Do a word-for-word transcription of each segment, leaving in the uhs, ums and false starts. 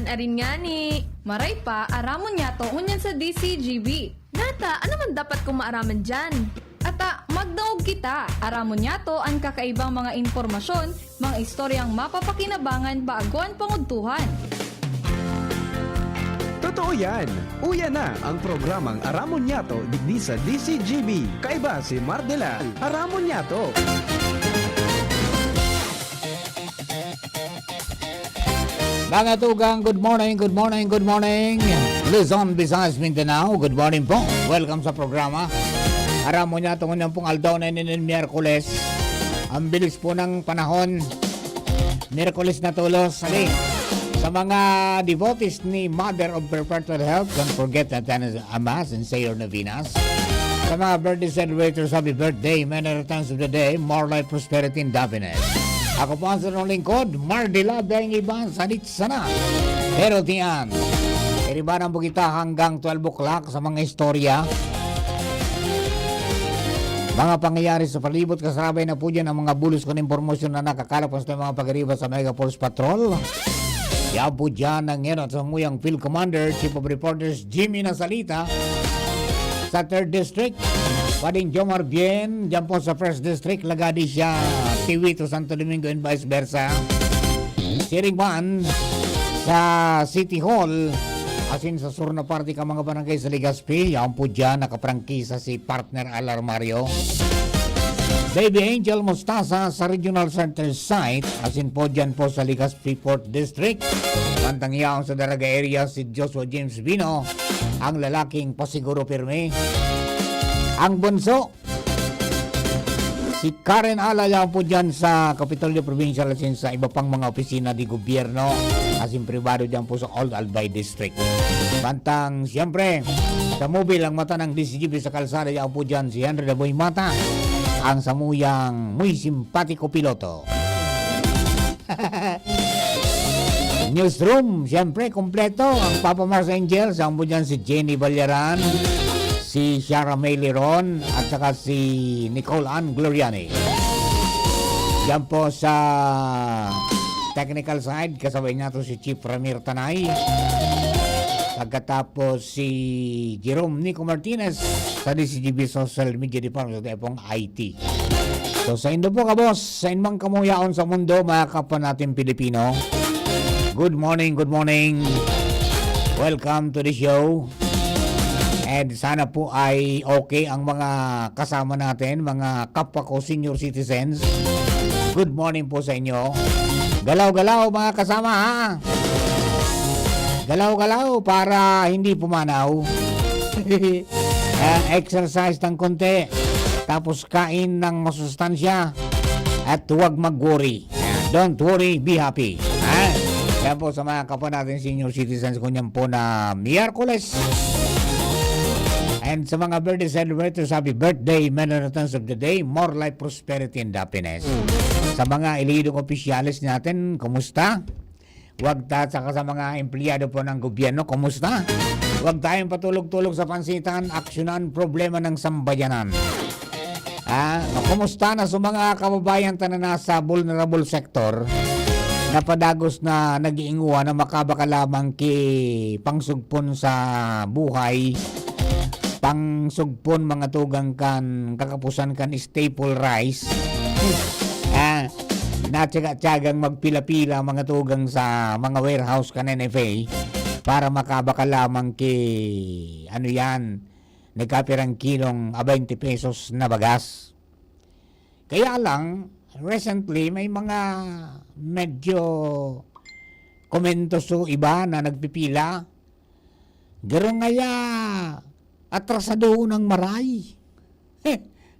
Arin ngani, maray pa, aramon niyato ngunyan sa D C G B. Nata, ano man dapat kong maaraman diyan? Ata, magdangog kita. Aramon niyato an kakaibang mga impormasyon, mga istoryang mapapakinabangan bago an pangudtuhan. Totoo yan! Uya na ang programang Aramon Niyato digdi sa D C G B. Kaiba si Mardela. Aramon Niyato! Mga tugang, good morning, good morning, good morning. Luzon, Visayas, Mindanao, good morning po. Welcome sa programa. Aramon Niyato ngunyan pong aldaw na inin Miyerkules. Ang bilis po ng panahon. Miyerkules na tulos. Sige. Sa mga devotees ni Mother of Perpetual Help, don't forget to attend a Mass and say your novenas. Sa mga birthday celebrators, happy birthday, many returns of the day, more life, prosperity, and happiness. Ako po ang sarong lingkod, Mardila Deng Iban, sanit sana. Pero tiyan, iribanan po kita hanggang twelve o'clock sa mga istorya. Mga pangyayari sa palibot, kasabay na po dyan ang mga bulos kong impormasyon na nakakalap sa mga pag-iriba sa Mega Force Patrol. Yan po dyan ang ngayon at sa muyang Field Commander, Chief of Reporters, Jimmy Nasalita. Sa third District, Pading Jomar Bien, dyan po sa first District, Lagadi siya, Tiwito, Santo Domingo, and vice versa. Siring man sa City Hall, asin sa sur na parte ka mga barangay sa Legazpi, yaon po dyan, nakaprangkisa si Partner Alarmario. Baby Angel Mostasa sa Regional Center Site, asin po dyan po sa Legazpi Fourth District. Mantang yaon sa Daraga area si Joshua James Bino, ang lalaking pasiguro pirmi. Ang bunso, si Karen Ala, yaon po dyan sa Kapitolyo Provincial asin sa iba pang mga opisina di gobyerno asin pribado dyan po sa Old Albay District. Mantang, siyempre, sa mobile ang mata ng D C G B sa kalsada, yaon po dyan si Henry Daboy Mata, ang samuyang muy simpatiko piloto. Newsroom, siyempre, kompleto. Ang Papa Mars Angel, yaon po dyan si Jenny Ballaran, si Shara May Leron, at saka si Nicole Ann Gloriani. Diyan po sa technical side, kasabay niya to si Chief Ramir Tanay. Pagkatapos si Jerome Nico Martinez sa D C G B Social Media Department sa Tepong I T. So, saindo po, kabos, saindo mang kamo yaon sa mundo, mga kapwa natin Pilipino. Good morning, good morning. Welcome to the show. And sana po ay okay ang mga kasama natin, mga kapwa ko senior citizens. Good morning po sa inyo. Galaw-galaw, mga kasama, ha? Galaw-galaw para hindi pumanaw. Ah, exercise ng konti. Tapos kain ng masustansya. At huwag mag-worry. Don't worry, be happy. Ha? Yan po sa mga kapwa natin senior citizens, ngunyan po na Miyerkules. And sa mga birthday celebrators, happy birthday, many returns of the day, more life, prosperity, and happiness. Sa mga elidong opisyales natin, kumusta? Wag ta, saka sa mga empleyado po ng gobyerno, kumusta? Wag tayong patulog-tulog sa pansitan, aksyonan problema ng sambayanan. Ah, kumusta na sa mga kababayan ta na nasa vulnerable sector na padagos na nag-iinguha na makabaka lamang ki pangsugpon sa buhay, pangsugpon mga tugang kan kakapusan kan staple rice. Ah, natsaga-tsagang magpila-pila mga tugang sa mga warehouse kan N F A para makabaka lamang ki, ano yan, nagkapirang kilong a twenty pesos na bagas. Kaya lang, recently, may mga medyo komento so iba na nagpipila. Garo ngaya atrasado ng maray.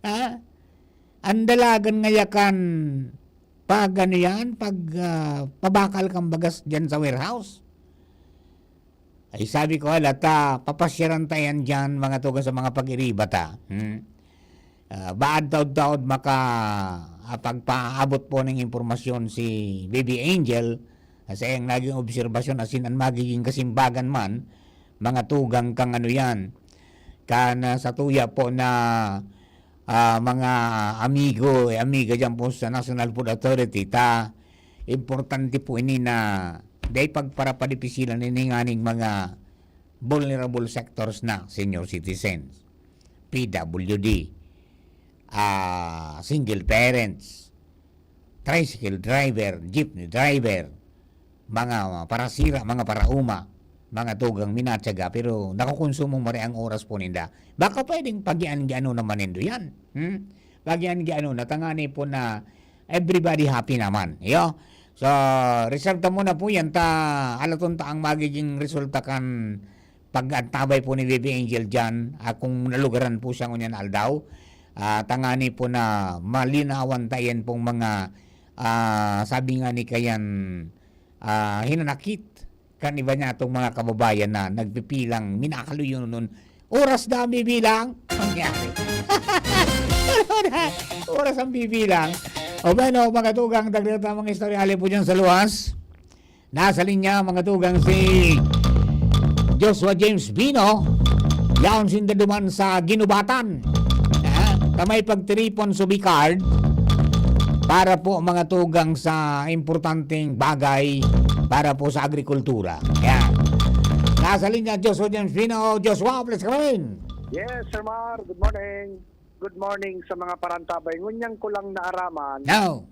Ha? Ang dalagan ngaya kan pag ano yan, pag ah, pabakal kang bagas dyan sa warehouse. Ay sabi ko, "Hala ta, papasyaran ta yan dyan, mga tugang sa mga pag-iriba ta." Hmm? Ah, baad taod-taod maka ah, pagpaabot po ng impormasyon si Baby Angel, ah, sa iyang naging obserbasyon asin ang magiging kasimbagan man, mga tugang kang ano yan, kan ah, sa tuya po na ah, mga amigo, eh, amiga dyan po sa National Food Authority, ta importante po ini na Dai pagparapadipisilan ini nganing mga vulnerable sectors na senior citizens, P W D, ah, single parents, tricycle driver, jeepney driver, mga parasira, mga parauma, mga tugang minatyaga, pero nakukonsumo mare ang oras po ninda. Baka pwedeng pagian-giano naman nindo yan. Hmm? Pagian-giano na, tangani po na everybody happy naman. Iyo. So, reserve ta muna po yan, ta halaton ta ang magiging resulta kan pag-antabay po ni Baby Angel dyan, ah, kung nalugaran po siya ngunyan na aldaw. Ah, tangani po na malinawan ta yan pong mga, ah, sabi nga ni kayan, ah, hinanakit kan iba niya atong mga kababayan na nagpipilang, minakaluyonon. Oras na ang bibilang. Nangyari. Oras ang bibilang. O bueno, mga tugang, dagdag na mga istorya. Alin po dyan sa luwas? Nasa linya, mga tugang, si Joshua James Bino. Yaon sinda duman sa Ginubatan. Ah, ta may pagtiripon sa Bicard para po, mga tugang, sa importanteng bagay para po sa agrikultura. Yan. Nasa linya, Joshua James Bino. Joshua, please come in. Yes, Sir Mar. Good morning. Good morning sa mga parantabay. Ngunyan ko lang naaraman Now.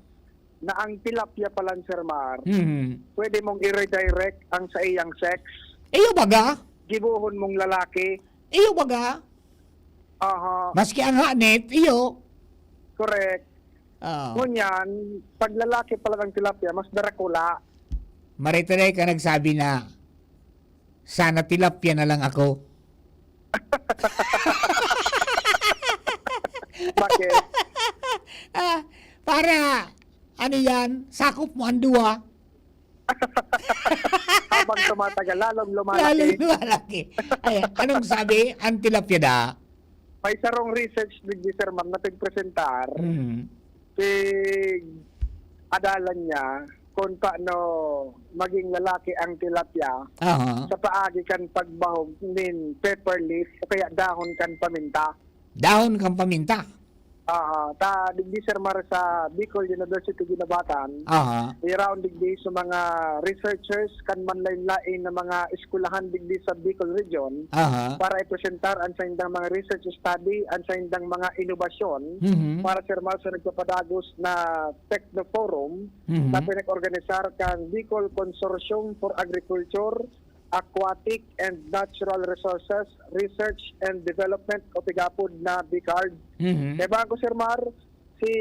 na ang tilapia pala, Sir Mar, Mhm. pwede mong i-redirect ang sa iyang sex. Iyo baga? Gibuhon mong lalaki. Iyo baga? Aha, Maski ang hanit, iyo. Correct. Ah. Ngunyan, pag lalaki pala ang tilapia, mas darakula. Maritiray ka nagsabi na, "Sana tilapia na lang ako." Bakit? Ah, para, ano yan, sakop mo ang duwa. Habang tumatagal, lalong Lalo lumalaki. lumalaki. Ay, anong sabi? Ang tilapia da? May sarong research digdi, Sir Mar, na pigpresentar. Mm. Pig-adalan niya kung paano maging lalaki ang tilapia Aha. sa paagi kan pagbahog nin pepper leaf o kaya dahon kan paminta. Dahon kang paminta. Ah, ta digdi, Sir Mar, sa Bicol University Ginubatan, Aha. i-round digdi sa mga researchers kan manlain-lain na mga eskwelahan digdi sa Bicol Region Aha. para ipresentar ang saindang mga research study, ang saindang mga inobasyon Mhm. para, Sir Mar, sa nagpapadagos na Technoforum Mhm. na pinag-organisar kan Bicol Consortium for Agriculture, Aquatic and Natural Resources Research and Development o pigapod na BICARD. Mhm. Kaya bago, Sir Mar, si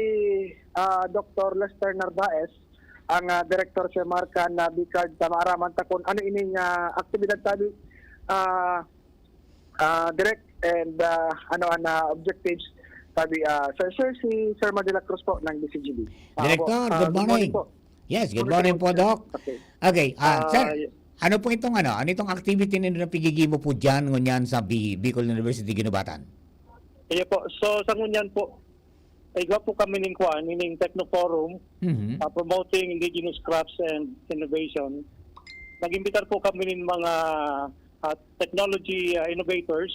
ah, Doktor Lester Narvaez, ang ah, Director, Sir Mar, kan ah, BICARD, ta maaraman ta kung ano ining ah, aktibidad tabi, ah, ah, direct and ah, ano ang ah, objectives tabi, ah, Sir, Sir, si Sir Madela Cruz po ng D C G B. Ah, Director, po. Ah, good morning. Po. Yes, good Good morning po, morning po, Doc. Okay. Okay, ah, Ah, sir, y- ano po itong ano, ano itong activity ninyo na pigigibo po diyan ngunyan sa Bi- Bicol University Ginubatan? Iyo po. So, sa ngunyan po, igwa po kami ning kuan, ning Technoforum, Mhm. uh, promoting indigenous crafts and innovation. Nag-imbitar po kami ning mga uh, technology uh, innovators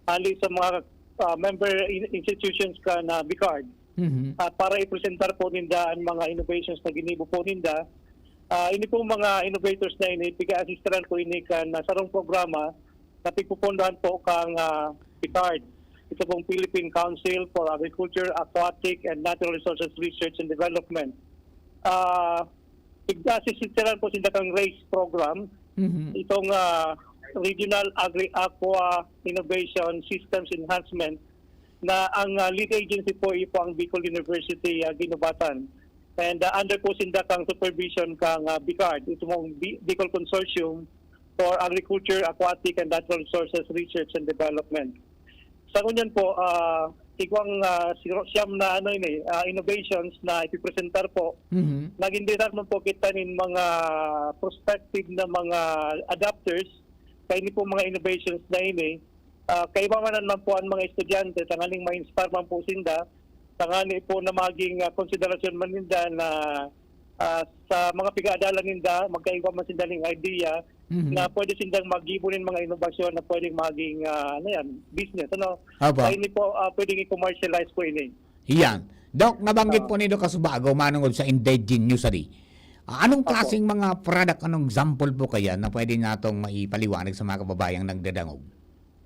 hali sa mga uh, member in- institutions kan BICARD Mhm. uh, para ipresentar po ninda ang mga innovations na ginibo po ninda. Uh, ini pong mga innovators na ini, piga-assistaran po ini kan uh, sarong programa na pigpupundahan po kang uh, BICARD. Ito pong Philippine Council for Agriculture, Aquatic, and Natural Resources Research and Development. Uh, Pig-assistaran po sinda kang RACE program, Mhm. itong ah, Regional Agri-Aqua Innovation Systems Enhancement, na ang ah, lead agency po iyo po ang Bicol University ah, Ginubatan. And ah, under po sinda kang supervision kang ah, BICARD, itong Bi- Bicol Consortium for Agriculture, Aquatic, and Natural Resources Research and Development. Sa ngunyan po, ah, igwang ah, siro- siyam na ano ini, ah, innovations na ipipresentar po. Mhm. Nag-imbitar man po kita nin mga prospective na mga adopters kay ini po mga innovations na ini. Ah, kaiba man man po ang mga estudyante, tanganing ma-inspire man po sinda, tangani po na maging ah, konsiderasyon man ninda na ah, sa mga piga-adalan ninda, magkaigwa man sinda ning idea Mhm. na pwede sindang maggibo nin mga inobasyon na pwedeng maging ah, ano yan, business. Ano? Opo. Sa ini po, ah, pwedeng i-commercialize po ini. Iyan. Doc, nabanggit Ah. po nindo kasubago, manungod sa indigenous ari. Ah, anong Opo. klaseng mga product, anong example po kaya na pwede natong maipaliwanag sa mga kababayang nagdadangog?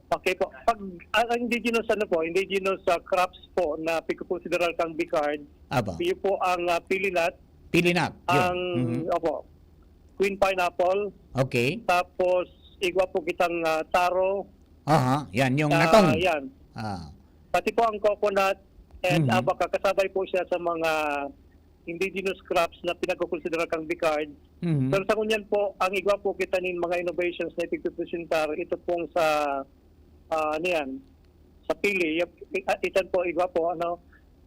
Okay po. Pag ang indigenous, ano po, indigenous, ah, crops po na pigkokonsiderar kang Bicard, Aba. iyo po ang, ah, pili nut, Pili nut, yun. ang, Mhm. opo, queen pineapple, Okay. tapos igwa po kitang, ah, taro, Aha, yan, yung ah, natong. yan. Ah. Pati po ang coconut and Mhm. abaca, kasabay po siya sa mga indigenous crops na pinagkokonsidera kang Bicard. Mhm. Pero sa ngunyan po, ang igwa po kita nin mga innovations na ipigpipresentar, ito pong sa, ah, ano yan, sa pili, yap-, i-, ah, itan po, igwa po, ano,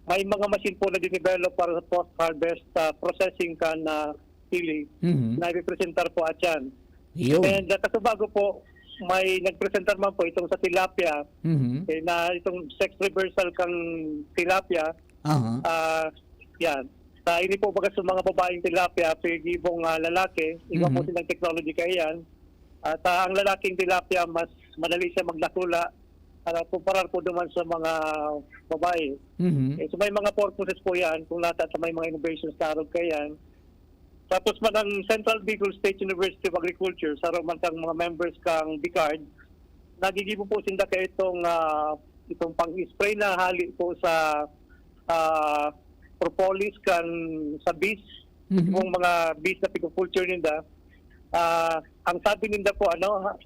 may mga machine po na dinevelop para sa post-harvest, ah, processing kan, ah, pili Mhm. na ipipresentar po at yan. Yun. And, ah, kaso bago po, may nagpresentar man po itong sa tilapia, Mhm. eh, na itong sex reversal kang tilapia, Aha. Ah, yan. Sa ini po, baga sa mga babaeng tilapia, pigibong, ah, lalaki, iba po Mhm. silang technology kaya yan. At, ah, ang lalaking tilapia, mas madali siya magdakula, ah, kumparar po naman sa mga babae. Mhm. Eh, so may mga purposes po yan, kung nata sa may mga innovations na arog kaya yan. Tapos man ang Central Bicol State University of Agriculture, saro man kang mga members kang Bicard, nagigibo po sinda ka itong, ah, itong pang-spray na hali po sa, ah, propolis kan sa bees, Mhm. yung mga bees na pigkukulture ninda. Ah, ang sabi ninda po, ano,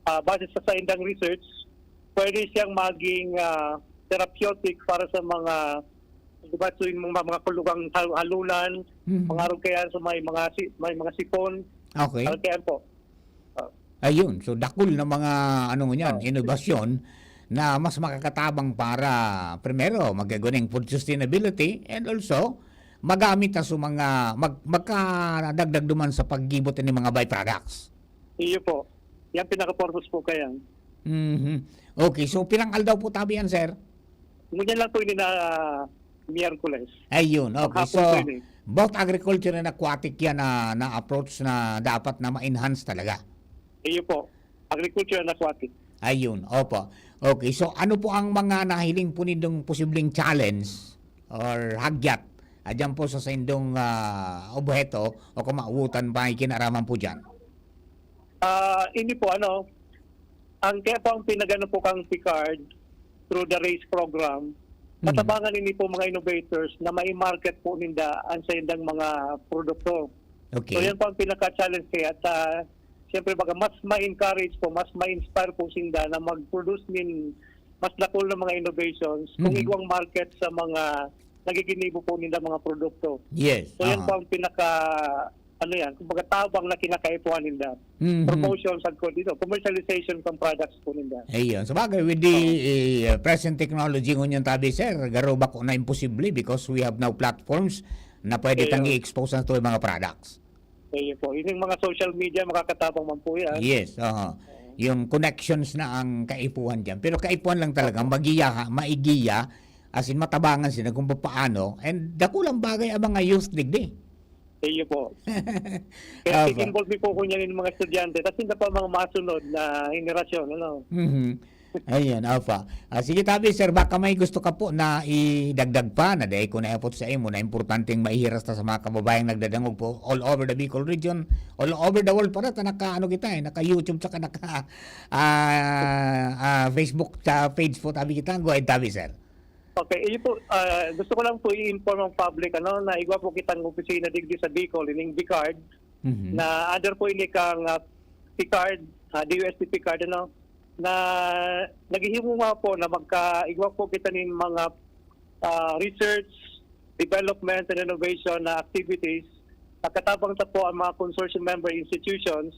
ah, base sa saindang research, pwede siyang maging, ah, therapeutic para sa mga, di ba, so yung mga, mga kulugang hal-, halunan, Mhm. mga arog kaya sa may mga si-, may mga sipon, Okay. arog kaya po. Ah. Ayun, so dakul na mga, ano ngunyan, Oh. inobasyon na mas makakatabang para, primero, magkaguneng food sustainability, and also, magamit na sa mga, mag-, magkadagdag duman sa paggibot ng mga byproducts. Iyo po. Yan pinaka-purpose po kaya. Mhm. Okay, so pirang aldaw po tabi yan, sir? Ngunyan lang po ini na Miyerkules. Ayun, okay. Maghapon So, po ini. both agriculture and aquatic yan na, na approach na dapat na ma-enhance talaga. Iyo po. Agriculture and aquatic. Ayun, opo. Okay, so ano po ang mga nahiling po nindong posibleng challenge or hagyat? Adyan po sa saindong, ah, obheto o kamautan pa kinaraman po dyan? Ah, hindi po, ano, ang kaya po ang pinagano po kang Picard through the race program, Hmm. matabangan ini po mga innovators na mai-market po ninda ang saindang mga produkto. Okay. So, yan po ang pinaka-challenge kaya. At, ah, siyempre, baga mas ma-encourage po, mas ma-inspire po sinda na mag-produce nin mas dakul na mga innovations kung Mhm. igwang market sa mga nagiginibo po ninda mga produkto. Yes, So, yan aha. po ang pinaka, ano yan, kumbaga tabang na kinakaipuhan ninda. Mhm. Promotion, sagkod dito, commercialization ng products po ninda. Ayun. Sabagay, with the, Oo. eh, present technology ngunyan tabi, sir, garo bako na imposible because we have now platforms na pwede Ayun. tang i-expose na to yung mga products. Ayun po. Yun yung mga social media, makakatabang man po yan. Yes, aha. Oo. Yung connections na ang kaipuhan dyan. Pero kaipuhan lang talaga, Opo. magiya, maigiya, as in matabangan sila kung papaano. And dakulang bagay ang mga youth digdi. Iyo po. Kaya Opo. involve po ko niyan yung mga estudyante. Tapos hindi pa mga masunod na henerasyon, ano? Mhm. Ayan, opo. Ah, sige, tabi, sir, baka may gusto ka po na idagdag pa na dai ko naipot sa imo na importanteng maihiras ta sa mga kababayang nagdadangog po all over the Bicol region, all over the world para ta naka, ano kita eh, naka YouTube tsaka naka, ah, ah, Facebook sa page po, tabi kita. Go ahead, tabi, sir. Okay, iyo po, ah, gusto ko lang po i-inform ang public, ano, na igwa po kitang opisina digdi sa Bicol, ining Bicard, Mhm. na under po ini kang, ah, Picard, ah, D U S T Picard, ano, na naghihimo nga po na magkaigwa po kita nin mga, ah, research, development, and innovation na activities. Nakatabang ta po ang mga consortium member institutions,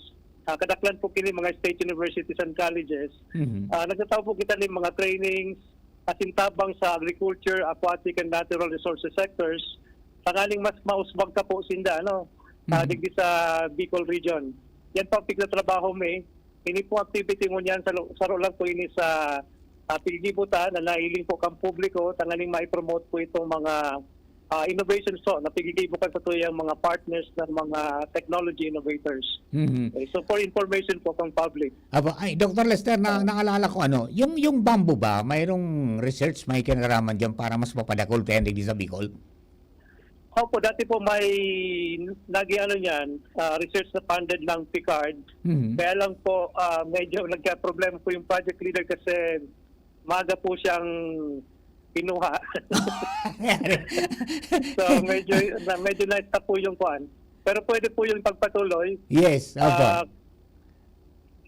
ah, kadaklan po kini mga state universities and colleges. Mhm. Ah, nagtataw po kita nin mga trainings, asin tabang sa agriculture, aquatic, and natural resources sectors, tanganing mas mausbag ka po sinda, ano, ah, Mhm. digdi sa Bicol region. Yan po ang pigtatrabaho mi. Ini po activity ngunyan, saro, saro lang po ini sa, ah, piggigibutan na nailing po kang publiko, tanganing mai-promote po itong mga, ah, innovations po na piggigibo kan satuyang mga partners ng mga technology innovators. Mhm. Okay, so for information po kang public. Aba, ay, Doctor Lester, na, Oo. naalala ko, ano, yung, yung bamboo ba, mayroong research, may kinaraman dyan para mas mapadakol tayo digdi sa Bicol? Opo, dati po may naging ano niyan, ah, research na funded ng PICARD. Mhm. Kaya lang po, ah, medyo nagka-problema po yung project leader kasi maaga po siyang kinuha. So, medyo, na, medyo na-stop po yung kuwan. Pero pwede po yung pagpatuloy. Yes, opo. Ah,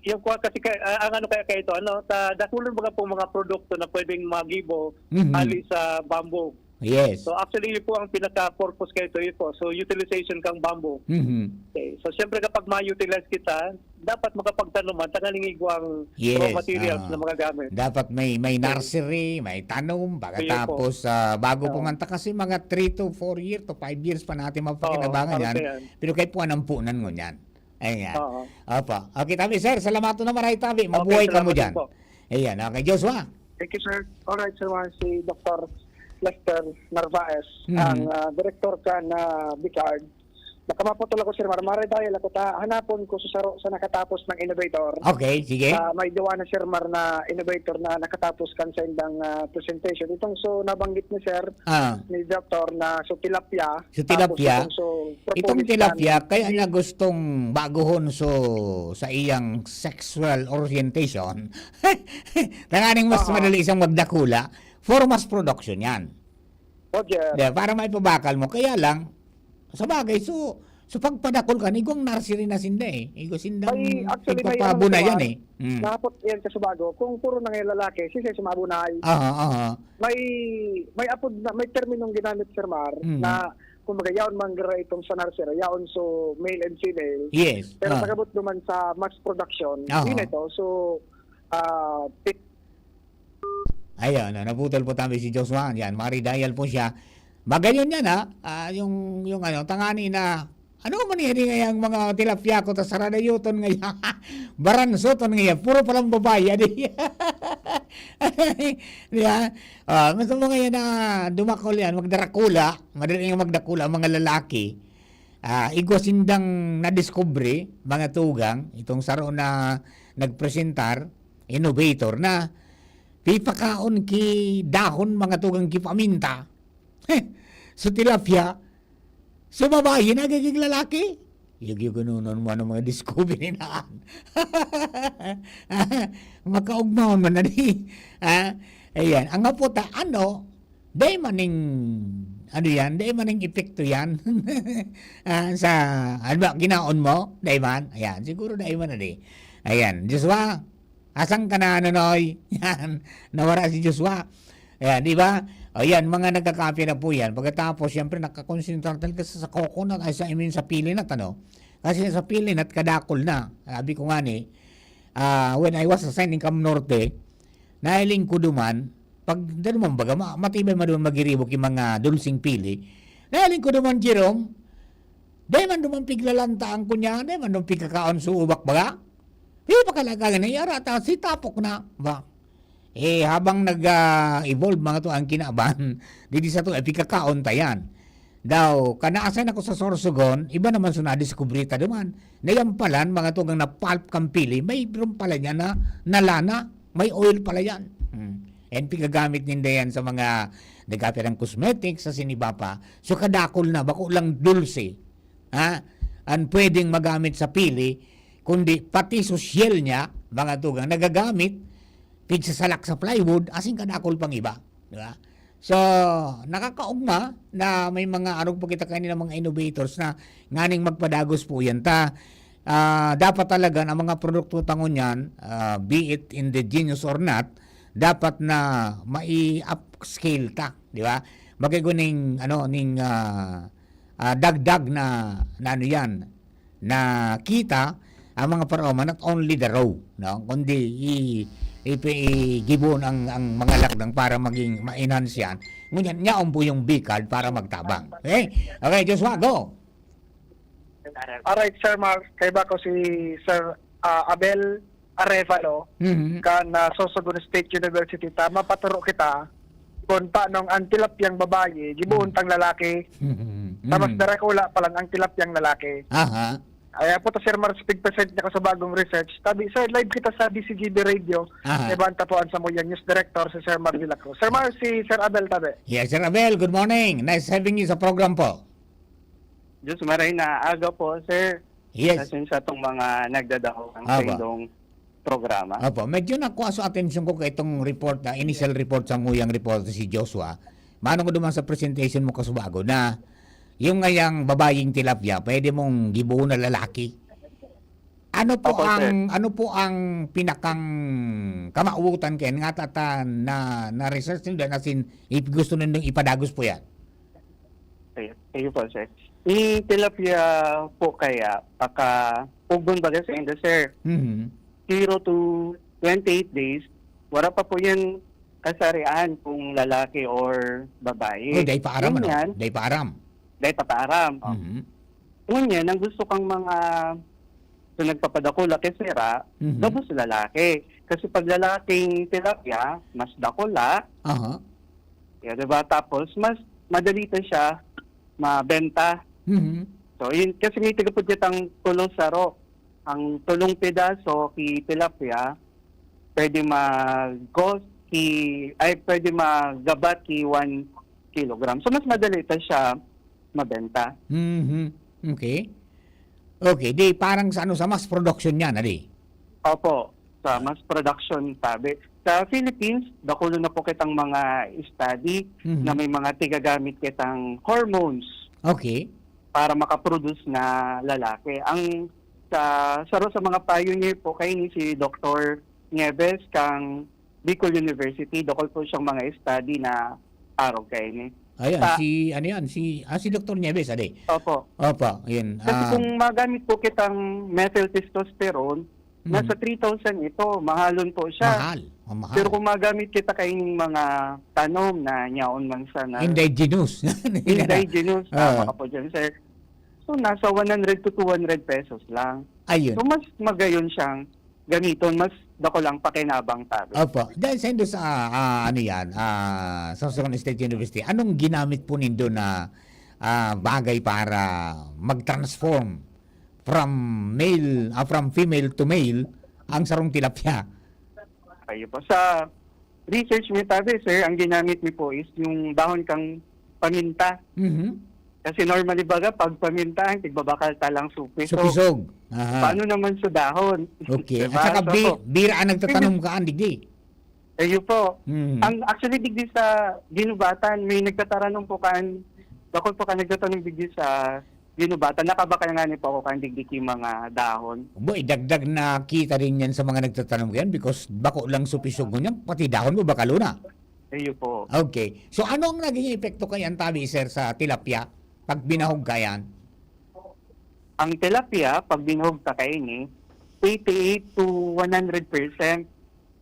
yung kuwan kasi, kay, ah, ang ano kaya, kaya ito, ano, sa dakulan mga po mga produkto na pwedeng magibo Mhm. hali sa bamboo. Yes. So, actually, yun po ang pinaka-purpose kaya ito, yun po. So, utilization kang bamboo. Mhm. Okay. So, siyempre, kapag ma-utilize kita, dapat makapagtanom man, tanganing igwang Yes, raw materials ah. na magagamit. Dapat may, may Okay. nursery, may tanom, Sige po. pagkatapos, ah, bago pa Oo. man ta kasi mga three to four years to five years pa natin Oo, mapakinabangan parang yan. yan. Pero kahit po anong punan ngunyan. Ayan. Oo. Opo. Okay, tabi, sir. Salamat na maray, tabi. Okay, Mabuhay ka mo salamat din dyan. po. Ayan. Okay, Joshua. Thank you, sir. Alright, sir, Juan, si Doktor Lester Narvaez, Mhm. ang, ah, direktor kan, ah, BICARD. Nakamaputol ako, Sir Mar. Maray dahil ako ta, hanapon ko sa saro sa nakatapos ng innovator. Okay, sige. Ah, may duwa na, Sir Mar, na innovator na nakatapos kan sa indang, ah, presentation. Itong so nabanggit ni Sir, Ah. ni Doktor na so tilapia. So, tilapia. Tapos itong so Itong propolis tilapia, kan kaya niya gustong baguhon so sa iyang sexual orientation. Tanganing mas Oo. madali siyang magdakula for mass production yan. Roger. Di, para maipabakal mo. Kaya lang, sa bagay, so, so pagpadakol ka, igwang nursery na sinda eh. Igwa sindang May, actually, may ano igpapabuna naman, yan eh. Mm. Nahapot yan sa Subago, kung puro na ngayon lalaki, siya sumabunay. Aha, aha. May, may apod na, may terminong ginamit, Sir Mar, Mm. na, kumbaga, yaon man gara itong sa nursery, yaon so male and female. Yes. Pero Ah. pag-abot naman sa mass production, Aha. yun ito. So, ah, pi- Ayun, ah, naputol po tabi si Joshua. Yan, maridial po siya. Magayon yan, ha? Ah, yung, yung ano, tangani na, ano man yan, yung mga tilapia ko, tas saradayoton nga yan. Baransoton nga yan. Puro palang babae, adi. Di ba? Ah, gusto mo ngayon na dumakol yan, magdarakula, madali nga magdakula ang mga lalaki. Ah, igwa sindang nadiskubre, mga tugang, itong saro na nagpresentar, innovator na, pipakaon ki dahon, mga tugang, ki paminta. So, tilapia, so, babae, nagiging lalaki. Yag-, yag-, ano, ano, ano, mga discovery na. Makaugmaon man na di. Ah, ayan. Ang maputa, ano, dai man ning, ano yan, dai man ning epekto yan. Ah, sa, ano ba, ginaon mo? Dai man? Ayan, siguro dai man na di. Ayan, Joshua, asan ka na, Nonoy? Yan, nawara si Joshua. Ayan, di ba? O yan, mga nagkakape na po yan. Pagkatapos, siyempre, nakakonsentrate talaga sa, sa coconut, ay sa, I mean, sa pilinat, ano? Kasi sa pilinat, kadakol na. Sabi ko nga ni, ah, when I was assigned in Cam Norte, nahiling ko duman, pag, dano man baga, ma-, matibay man duman magiribo ki mga dulsing pili. Nahiling ko duman, Jerome, dai man duman piglalanta ang kunyahan, dai man duman pigkakaon sa ubak baga. Di pa kalagangan na, yara ta, si tapok na, ba? Eh, habang nag, ah, evolve mga to ang kinaban, di, di sa to, eh, pigkakaon ta yan. Daw, kanaasay na ko sa Sorsogon, iba naman so nadiskubre ta duman. Na yan pala, mga tugang na pulp kan pili, may drum pala niya na, na lana, may oil pala yan. Hmm. And pigagamit ninda yan sa mga nagkapirang cosmetics, sa sinibapa. So, kadakol na, bako lang dulce. Ha? Ang pwedeng magamit sa pili, kundi pati sosyal niya, mga tugang, nagagamit, pigsasalak sa plywood, asin kadakol pang iba. Di ba? So, nakakaugma na may mga, ano po kita kanina, mga innovators na nganing magpadagos po yan. Ta, ah, dapat talaga na mga produkto ta ngunyan, ah, be it indigenous or not, dapat na mai-upscale ta, di ba? Magkaigo ning, ano, ning, ah, ah, dagdag na, na ano yan, na kita, ang mga paraoma, not only the raw, no? Kundi i-, i-, igibo ang, ang mga lakdang para maging ma-enhance yan. Ngunyan, yaon po yung B-card para magtabang. Okay? Okay, Joshua, go! Alright, Sir Mark. Kaiba ko si Sir, ah, Abel Arevalo, Mhm. kan, ah, Sorsogon State University. Ta, mapaturo kita kung paano ang tilapyang babae, gibohon Mhm. tang lalaki. Mhm. Ta mas Mhm. darakula pa lang ang tilapyang lalaki. Aha. Ay, apo ta, Sir Mars, pig-present niya ko sa bagong research. Tabi, sir, live kita sa D C G B Radio. Aha. Evan Tapuan, Samuyang News Director, si Sir Mar de la Cruz. Sir Mars, si Sir Abel, tabi. Yes, Sir Abel, good morning. Nice having you sa program po. Diyos maray na aga po, sir. Yes. Sa atong mga nagdadahog ang Aba. Saindong programa. Opo, medyo nakuha sa atensyon ko kay itong report, ah, initial report sa nguyang report si Joshua. Mano ko duman sa presentation mo kasubago na yung ngayang babayeng tilapia, pwede mong gibuo na lalaki. Ano po Opo, ang, sir. Ano po ang pinakang kamautan kayan nga tata na, na research nindo, as in, if gusto nindong ipadagos po yan? Ayun, ayun po, sir. Yung tilapia po kaya, paka-ugon baga sa inyo, sir. Mhm. Zero to twenty-eight days, wala pa po yan kasarian kung lalaki or babae. Oh, dai pa aram, Yun ano? yan. Dai pa aram. Dai pa aram. Oh. Mhm. Ngunyan, ang gusto kang mga, so, nagpapadakula kay sira, Mhm. gabos lalaki. Kasi pag lalaking tilapia, mas dakula. Aha. Yeah, di ba? Tapos, mas madali ta siya mabenta. Mhm. So, yun, kasi may tigapod kitang tulo saro. Ang tulong pedaso ki tilapia, pwede mag-, ki, ay, pwede magabat ki one kilogram. So, mas madali ta siya mabenta. Mhm. Okay. Okay, di parang sa ano, sa mass production niya, na di? Opo, sa mass production, sabi. Sa Philippines, dakulo na po kitang mga study Mhm. na may mga tigagamit kitang hormones Okay. para makaproduce na lalaki. Ang sa, saro sa mga pioneer po kayo ni si Doktor Nieves kang Bicol University, dakul po siyang mga study na arog kaini. Ayan, Sa si, ano yan, si, ah, si Doktor Nieves, ade. Opo. Opo, yun. Kasi Ah, kung magamit po kitang methyl testosterone, Mhm. nasa three thousand ito, mahalon po siya. Mahal, oh, mahal. Pero kung magamit kita kaining mga tanom na nyaon man sana Indigenous. Indigenous, Ah. tama ka po dyan, sir. So, nasa one hundred to two hundred pesos lang. Ayun. So, mas magayon siyang gamiton, mas dakul ang pakinabang, sabi. Opo. Dahil sa indo sa, ah, ano yan, ah, sa Sorsogon State University, anong ginamit po nindo na, ah, bagay para mag-transform from male, ah, from female to male ang sarong tilapia? Ayun po. Sa research mi, sabi, sir, ang ginamit mi po is yung dahon kang paminta. Mhm. Kasi normally, baga, pag paminta, ang tigbabakal ta lang supis. So, Supisog. Aha. paano naman sa dahon? Okay. Diba? At saka So, bi-, bira ang nagtatanom hindi ka, digdi? Ayun po. Mhm. Ang, actually, digdi sa Ginubatan, may nagtataranom po kan, dakul po kan nagtatanom digdi sa Ginubatan. Nakabakal nga ni po ako kan digdi ki mga dahon. Bo, idagdag na kita rin yan sa mga nagtatanom yan because bako lang supisog ngunyan, pati dahon mo bakalo na. Ayun po. Okay. So, ano ang naging epekto kay antabi, sir, sa tilapia pag binahog ka yan? Ang tilapia, pag binahog ta kaini, eighty-eight to one hundred percent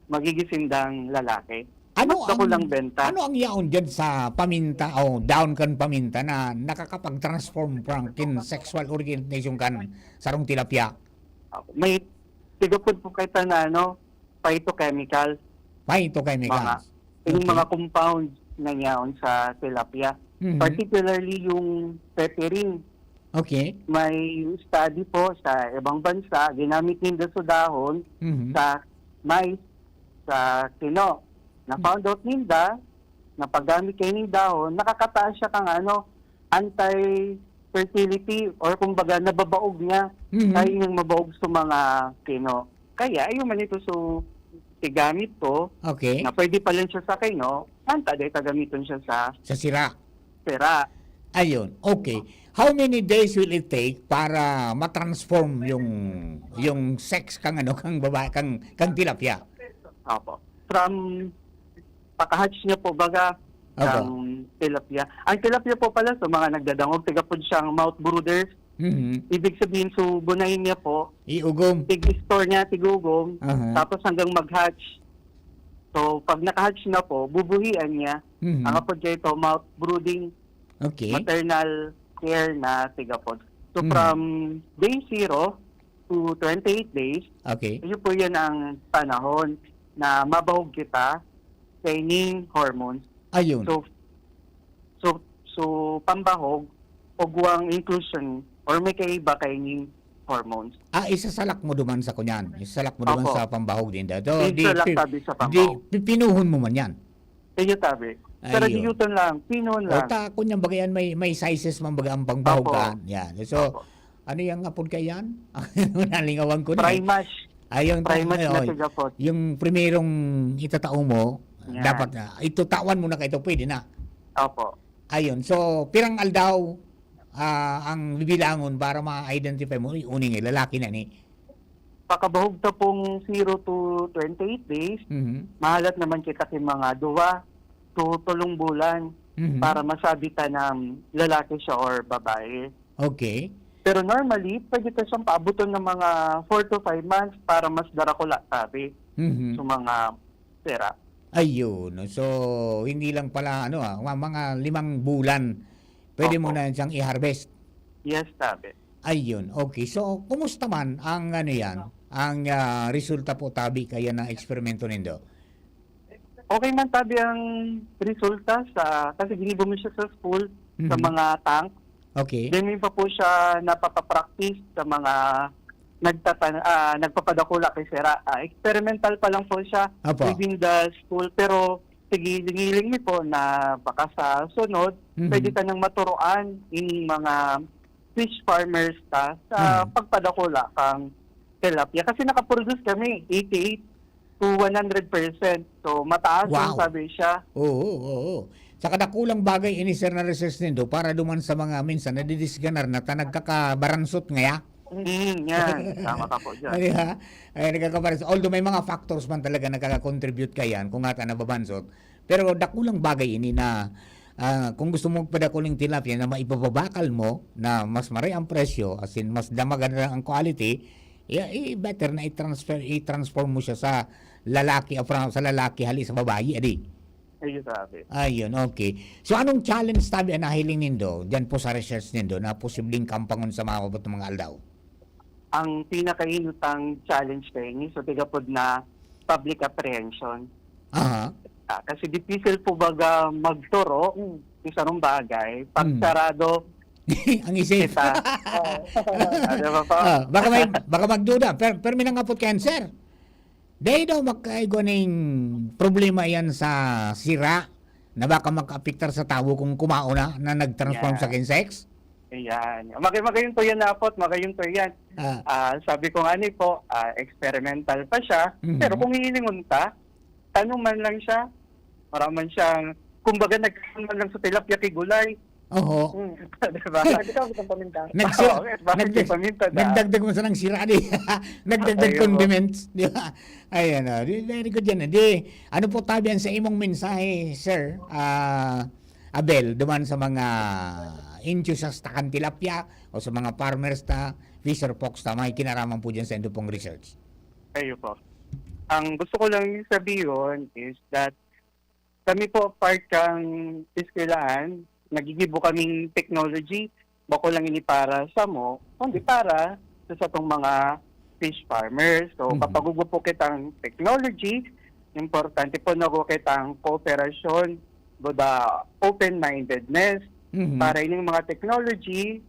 magiging sindang lalaki. Ano Mas dakul ang, ang benta. Ano ang yaon dyan sa paminta o dahon kan paminta na nakakapag-transform from kin sexual orientation kan sarong tilapia? May tigapod po kita na, ano, phytochemical. Phytochemical. Mga, yung Okay. mga compounds na yaon sa tilapia. Mhm. Particularly yung piperin. Okay. May study po sa ibang bansa, ginamit ninda sa dahon, Mhm. sa mais, sa kino. Na-found out ninda, na paggamit kayo ng dahon, nakakataas siya kang ano, anti-fertility or kumbaga nababaog niya, Mhm. kaya niyang mabaog sa mga kino. Kaya, ayun man ito, so, igamit ko Okay. na pwede pa lang siya sa kino, santa dahil gamiton siya sa Sa sira. sira. Ayun, okay. How many days will it take para ma-transform yung, yung sex kang ano, kang babae, kang, kang tilapia? Opo. From pagka-hatch niya po, baga, Opo. ng tilapia. Ang tilapia po pala, sa mga nagdadangog, tigapod siyang mouth brooders. Mhm. Ibig sabihin, so, bunayin niya po, Iugom. tig-store niya, tig-ugom, Aha. tapos hanggang mag-hatch. So, pag naka-hatch na po, bubuhian niya. Mhm. Ang apod kayo ito, mouth brooding, Okay. maternal care na tigapod. So, Mhm. from day zero to twenty-eight days, Okay. yun po yun ang panahon na mabahog kita training hormones. Ayun. So, so, so, pambahog, ugwang inclusion or may kaiba kaining hormones. Ah, isasalak mo duman sa kunyan. Isasalak mo duman Opo. sa pambahog din daw. So, di Isasalak pi-, tabi sa di pambahog. pipinuhon mo man yan. Iyo tabi. Ayun. Karagiyutan lang, pinon O, lang. ta, kunyang bagayan may, may sizes man baga ang Opo. pangbahugan. Yan. So, Opo. ano yang apod ka yan? Nalingawan ko na eh. Primas. Ayun, ta-, Primas ay, na oy. Tigapot. Yung primerong itatao mo, Yan. dapat na. Ito, tawan mo na ka ito, pwede na. Opo. Ayun. So, pirang aldaw, ah, ang bibilangon para ma-identify mo, "Uy, uning eh, lalaki na ni." Pakabahog ta pong zero to twenty-eight days, Mhm. mahalat naman kita ki mga duwa to tolong bulan Mhm. para masabi ta na lalaki siya or babae. Okay. Pero normally, pwede ta siyang paaboton ng mga four to five months para mas darakula, sabi. Mhm. So, mga sira. Ayun. So, hindi lang pala, ano, ah, ma-, mga limang bulan, pwede mo Opo. na siyang i-harvest. Yes, tabi. Ayun. Okay. So, kumusta man ang, ano yan, ang, ah, resulta po, tabi, kaya na eksperimento nindo? Okay man, tabi, ang resulta sa, kasi ginibo mo siya sa school, sa Mhm. mga tank. Okay. Then, may pa po siya napapapractice sa mga nagtatan-, ah, nagpapadakula kay Sera. Ah, experimental pa lang po siya Apo. within the school. Pero, sige, lingiling mi po na baka sa sunod, Mhm. pwede ka nang maturuan in mga fish farmers ta sa Mhm. pagpadakula kang tilapia. Kasi nakaproduce kami eighty-eight to one hundred percent. So, mataas yung Wow. sabi siya. Oo, oo. Saka dakulang bagay ini, sir, na research nindo para duman sa mga minsan nadidisganar na ta nagkakabaransot ngaya. Mm, yan. Tama ka po dyan. Di ba? Ay, nagkakabaransot. Although may mga factors man talaga nakaka-contribute kayan kung ata nababansot. Pero dakulang bagay ini na, ah, kung gusto mo magpadakul ning tilapia na maipababakal mo na mas maray ang presyo, as in, mas da-, maganda ang quality, i-, i-, better na i-transfer, i-transform mo siya sa lalaki, ah, from, sa lalaki hali sa babayi, adi. Ayun, sabi. Ayun, okay. So, anong challenge, tabi, ang nahiling nindo diyan po sa research nindo na posibleng kampangon sa mga abot na mga aldaw? Ang pinakainutang challenge kaini sa tigapod na public apprehension. Aha. Ah, kasi dipisil po baga magturo Hmm. sa sarong bagay pag Hmm. sarado Ang isip. kita. Oo. Ah, di ba po? Ah, baka may, baka magduda. Pero, pero may nangapot kayan, sir. Dai daw makaigwa ning problema yan sa sira na baka makaapektar sa tawo kung kumao na, na nag-transform sa Yeah. insects? Ayan. Magay-, magayon po yan, Apot. Magayon po yan. Ah. Ah, sabi ko nga ni po, ah, experimental pa siya. Mhm. Pero kung hihilingon ta, tanom man lang siya. Maraman siyang, kumbaga, nagkaroon man lang sa tilapia ki gulay. Oho. Mm. Di ba? Sabi ko, gusto ng paminta. Nagsi-, Oo, yes, bakit nagdag-, yung paminta na? nagdagdag mo sa nang sira, di? Nagdagdag Ayun. condiments, di ba? Ayan, oh. Di, very good yan. Di, ano po, tabi, ang sa imong mensahe, sir, ah, Abel, duman sa mga enthusiast kan tilapia o sa mga farmers ta, fisher folks ta, may kinaraman po dyan sa indo pong research? Ayun po. Ang gusto ko lang sabihin is that kami po, part kang eskwelahan, nagigibo kaming technology, bako lang ini para samo, kundi para sa satong mga fish farmers. So, Mhm. kapag ugo po kitang technology, importante po na ugo kitang kooperasyon, buda open-mindedness, Mhm. para ining mga technology,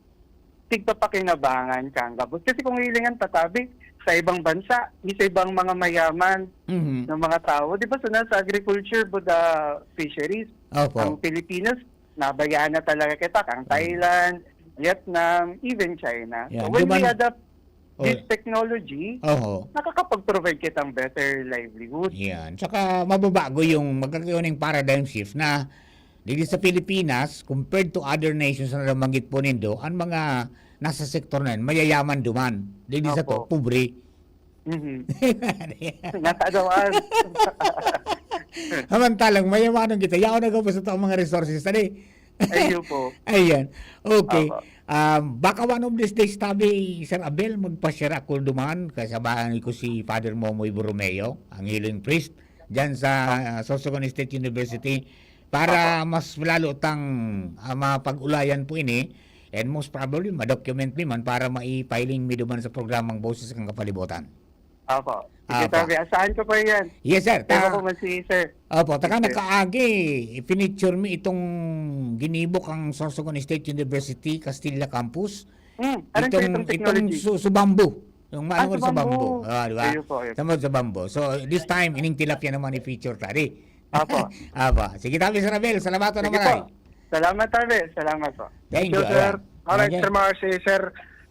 tigpapakinabangan kang gabos. Kasi kung hilingan ta, tabi, sa ibang bansa, sa ibang mga mayaman Mhm. na mga tao, di ba, so nasa agriculture, buda fisheries, Opo. ang Pilipinas, nabayaan na talaga kita, kang Mhm. Thailand, Vietnam, even China. Yeah, So, when we duman-, adapt oh. this technology, Oho. nakakapag-provide kitang better livelihood. Yan. Tsaka mababago yung, magkakaroon ng paradigm shift na dito sa Pilipinas, compared to other nations na nabanggit po nindo, ang mga nasa sektor na yan, mayayaman duman. Dito sa to, Opo. pobre. Mhm. Nasa adawan. Samantalang mayaman ang kita. Yaon na gabos ito ang mga resources. Tadi. Ayun po. Ayan. Okay. Opo. Um, baka one of these days, tabi, Sir Abel, magpa-share ako duman. Kasabahan ko si Father Momoy Borromeo, ang healing priest, dyan sa, Opo. uh, Sorsogon State University. Para Opo. mas lalo tang, ah, mapag-ulayan po ini, and most probably, ma-document mi man para maipiling mi duman sa programang Boses kan Kapalibutan. Opo. Sige, Opo. sabi, asahan ko po yan. Yes, sir. Pero Ta-, ko man si sir. Opo, taka Yes, sir. nakaagi, i-feature mi itong ginibo kang Sorsogon State University, Castilla Campus. Hmm, ano po Itong, itong itong technology? su-, subambo. Yung Ah, maano sa subambo. bambu. Ah, di ba? Ayun po, ayun. Tama, sa bambu. So, this time, ining tilapia naman i-feature ta, di? Apo. Apo. Sige, tabi, Sir Abel. Salamat na Sige maray. po. Salamat, Tabi. Salamat po. Thank Thank you, you, sir. ayan. Alright, Okay. Sir Mar, si Sir,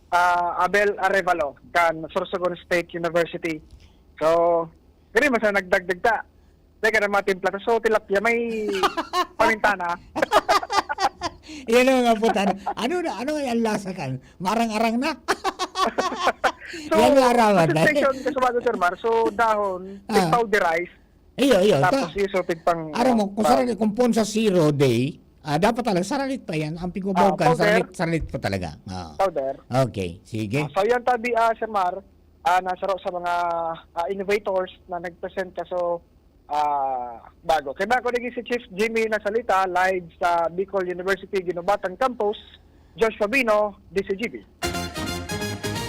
ah, Abel Arevalo, kan Sorsogon State University. So, diri man sa nagdagdag ta. Teka na, mga timpla. So, tilapia, may pamintana. Yan ang mga puta. Ano na, ano ang lasa kan? Marang-arang na. So, Yan ang arawan na. presentation, kasabado, Sir Mar. So, dahon, Ah. powderize. Iyo, iyo. Tapos, Ta- iso, pigpang, Aram mo, kung ah, sarali, kung pon sa zero day, ah, dapat talaga, saralit pa yan. Ang pigbabaw Ah, ka, powder. saralit, saralit pa talaga. Ah. Powder. Okay, sige. Ah, so, yan, tabi, ah, Sir Mar, ah, nasaro sa mga, ah, innovators na nag-present ka. So, ah, bago. Kaya ako naging si Chief Jimmy Nasalita, live sa Bicol University Guinobatan Campus, Joshua Bino, D C G B.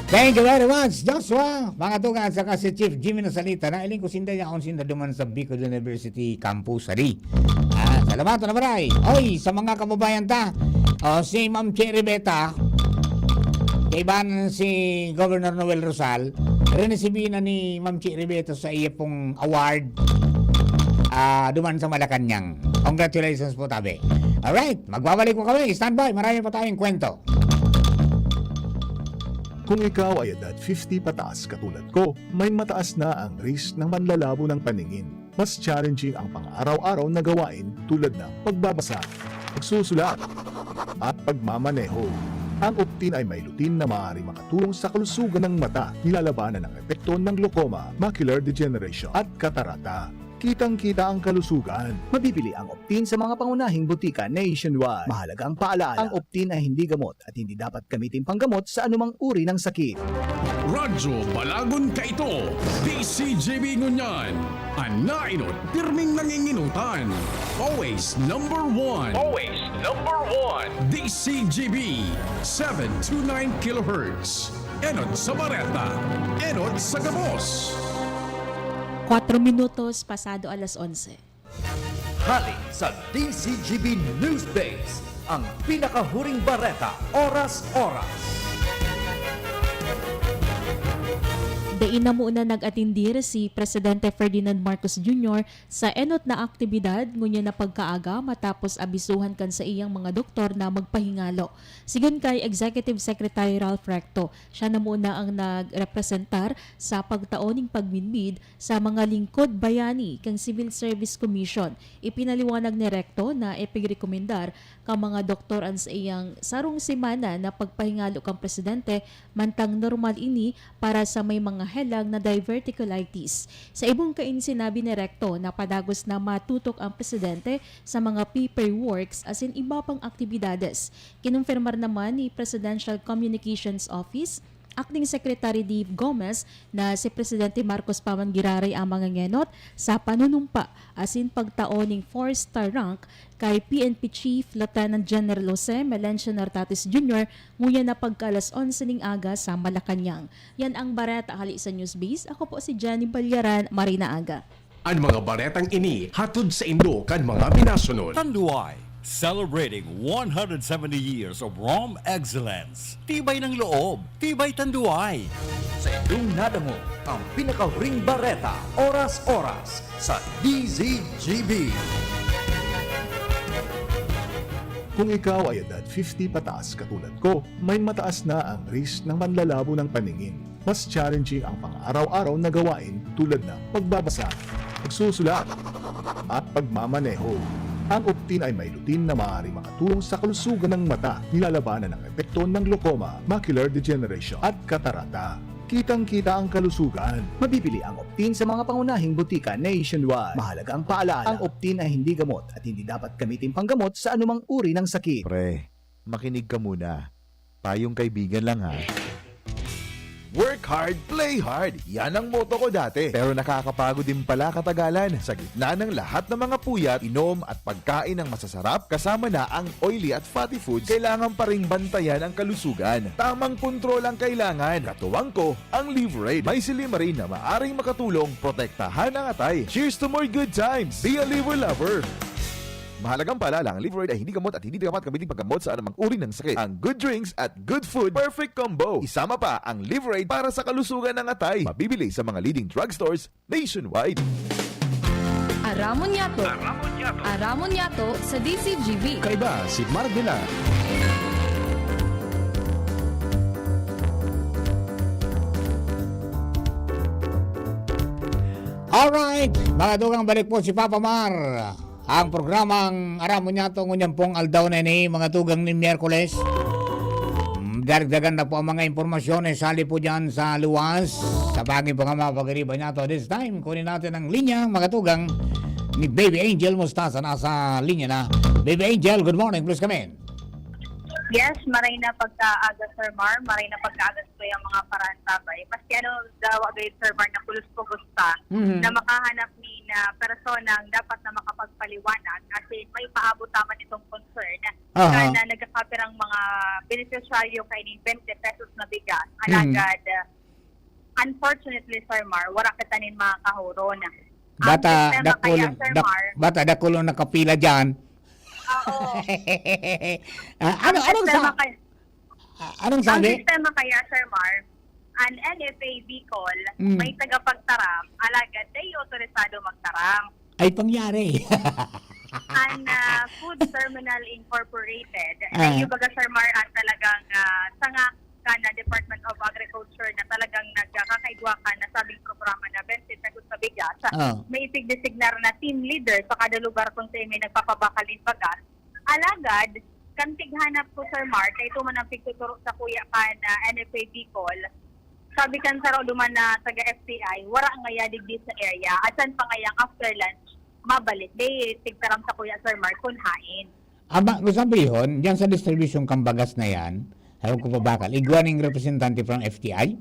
Thank you very much, Joshua. Mga tugang, saka si Chief Jimmy Nasalita, na iling ko sinda yaon sinda duman sa Bicol University Campus, ali. Ah, salamat na maray. Oy, sa mga kababayan ta, oh, si Ma'am Cherry Beta, kaibahan si Governor Noel Rosal, rinisibi na ni Ma'am Cherry Beta sa iya pong award, ah, duman sa Malacañang. Congratulations po, tabi. Alright, magbabalik po kami. Standby, marami pa tayong kwento. Kung ikaw ay edad fifty pataas katulad ko, may mataas na ang risk ng manlalabo ng paningin. Mas challenging ang pang-araw-araw na gawain tulad ng pagbabasa, pagsusulat, at pagmamaneho. Ang Optin ay may lutein na maaaring makatulong sa kalusugan ng mata, nilalabanan ang epekto ng glaucoma, macular degeneration, at katarata. Kitang-kita ang kalusugan. Mabibili ang Optin sa mga pangunahing butika nationwide. Mahalagang paalaala, ang Optin ay hindi gamot at hindi dapat gamitin panggamot sa anumang uri ng sakit. Radyo Balagon kaito, D C G B ngunyan. An naenot, pirming nanginginutan. Always number one. Always number one. D C G B, seven two nine kilohertz. Enot sa Bareta, enot sa gabos. Kwatro minutos pasado alas onse. Hali sa D C G B News Base, ang pinakahuring bareta, oras-oras. Dai na muna nag-atindir si Presidente Ferdinand Marcos Junior sa enot na aktibidad ngunyan na pagkaaga matapos abisuhan kan saiyang mga doktor na magpahingalo. Sigon kay Executive Secretary Ralph Recto, siya na muna ang nagrepresentar sa pagtao ning pagmidbid sa mga lingkod bayani kan Civil Service Commission. Ipinaliwanag ni Recto na ipigrekomendar kan mga doktor an saiyang sarong semana na pagpahingalo kan presidente mantang normal ini para sa may mga helang na diverticulitis. Sa ibong kain, sinabi ni Recto na padagos na matutok ang presidente sa mga paperworks asin iba pang aktibidades. Kinumpirmar naman ni Presidential Communications Office Acting Secretary Dave Gomez na si Presidente Marcos pa man giraray ang mga ngenot sa panunumpa asin pagtao ning four-star rank kay P N P Chief Lieutenant General Jose Melencio Nartates Junior ngunyan na pagka alas onse ning aga sa Malacañang. Yan ang bareta hali sa Newsbase. Ako po si Jenny Balyaran. Maray na aga. An mga baretang ini hatod saindo kan mga minasunod. Tanduay, celebrating one hundred seventy years of Rom excellence. Tibay ng loob, tibay Tanduay. Sa inyong nadangog ang pinakahuring bareta, oras-oras, sa D Z G B. Kung ikaw ay edad fifty pataas katulad ko, may mataas na ang risk ng manlalabo ng paningin. Mas challenging ang pang-araw-araw na gawain tulad ng pagbabasa, pagsusulat, at pagmamaneho. Ang Optin ay may lutein na maaaring makatulong sa kalusugan ng mata, nilalabanan ang epekto ng glaucoma, macular degeneration, at katarata. Kitang-kita ang kalusugan. Mabibili ang Optin sa mga pangunahing butika nationwide. Mahalagang paalaala, ang Optin ay hindi gamot at hindi dapat gamitin panggamot sa anumang uri ng sakit. Pre, makinig ka muna. Payong kaibigan lang, ha. Work hard, play hard. Yan ang motto ko dati. Pero nakakapagod din pala katagalan. Sa gitna ng lahat ng mga puyat, inom at pagkain ng masasarap, kasama na ang oily at fatty foods, kailangan pa ring bantayan ang kalusugan. Tamang kontrol ang kailangan. Katuwang ko, ang Liveraid. May silymarin na maaring makatulong protektahan ang atay. Cheers to more good times! Be a Liver Lover! Mahalagang paalala, ang Liveraid ay hindi gamot at hindi dapat gamitin paggamot sa anumang uri ng sakit. Ang good drinks at good food, perfect combo. Isama pa ang Liveraid para sa kalusugan ng atay. Mabibili sa mga leading drugstores nationwide. Aramon Yato. Aramon Yato. Aramon Yato sa D Z G B. Kaiba si Mark Villar. Alright, mga tugang, balik po si Papa Mar. Ang programang Aramon Yato ngunyan pong aldaw na ini, mga tugang, ni Miyerkules. Mm, daragdagan na po ang mga impormasyon, eh, sali po dyan sa luwas. Sa bagay po nga, mga pag-iriba niya to. This time, kunin natin ang linya, mga tugang, ni Baby Angel Mustasa. Nasa linya na. Baby Angel, good morning. Please come in. Yes, maray na pagkaaga, Sir Mar. Maray na pagkaaga sa yung mga parantabay. Maski ano, dawa gayud, Sir Mar, na pulos-pulos pa Mhm. na makahanap ni na personang dapat na makapagpaliwanag, as in, may paabot naman itong concern. Aha. Kaya na nagkakapirang mga benepisyaryo kaining twenty pesos na bigas. Mhm. Alagad, unfortunately, Sir Mar, wala kita nin makahuron. Ang Bata, sistema kaya, dakulon, Sir dak-, Mar, bata, dakulon nakapila dyan. Oo. Ah, ano, Ang anong sistema sa-, kaya, ah, anong ang sabi? Sistema kaya, Sir Mar, an N F A Bicol, Mm. may tagapagtaram, alagad dai otorisado magtaram. Ay, pangyari. An, ah, Food Terminal Incorporated, Ah. ay, yung baga, Sir Mar, ang talagang, ah, sanga kan, ah, Department of Agriculture na talagang nagkakaigwa kan nasabing programa na twenty pesos sa bigas, Oh. may ipigdesignar na team leader sa kada lugar kung saan may nagpapabakal nin bagas. Alagad, kan tighanap ko, Sir Mar, kay ito man ang pigtuturo sakuya kan, ah, N F A Bicol. Sabi kan saro duman na taga F T I, wara ngaya digdi sa area. Asan pa ngayang after lunch, mabalik. Di, tigtaram sakuya, Sir Mar, kun haen. Aba, kung sabihon, diyan sa distribution kan bagas na yan, ayaw ko pabakal, igwa ning representante from F T I?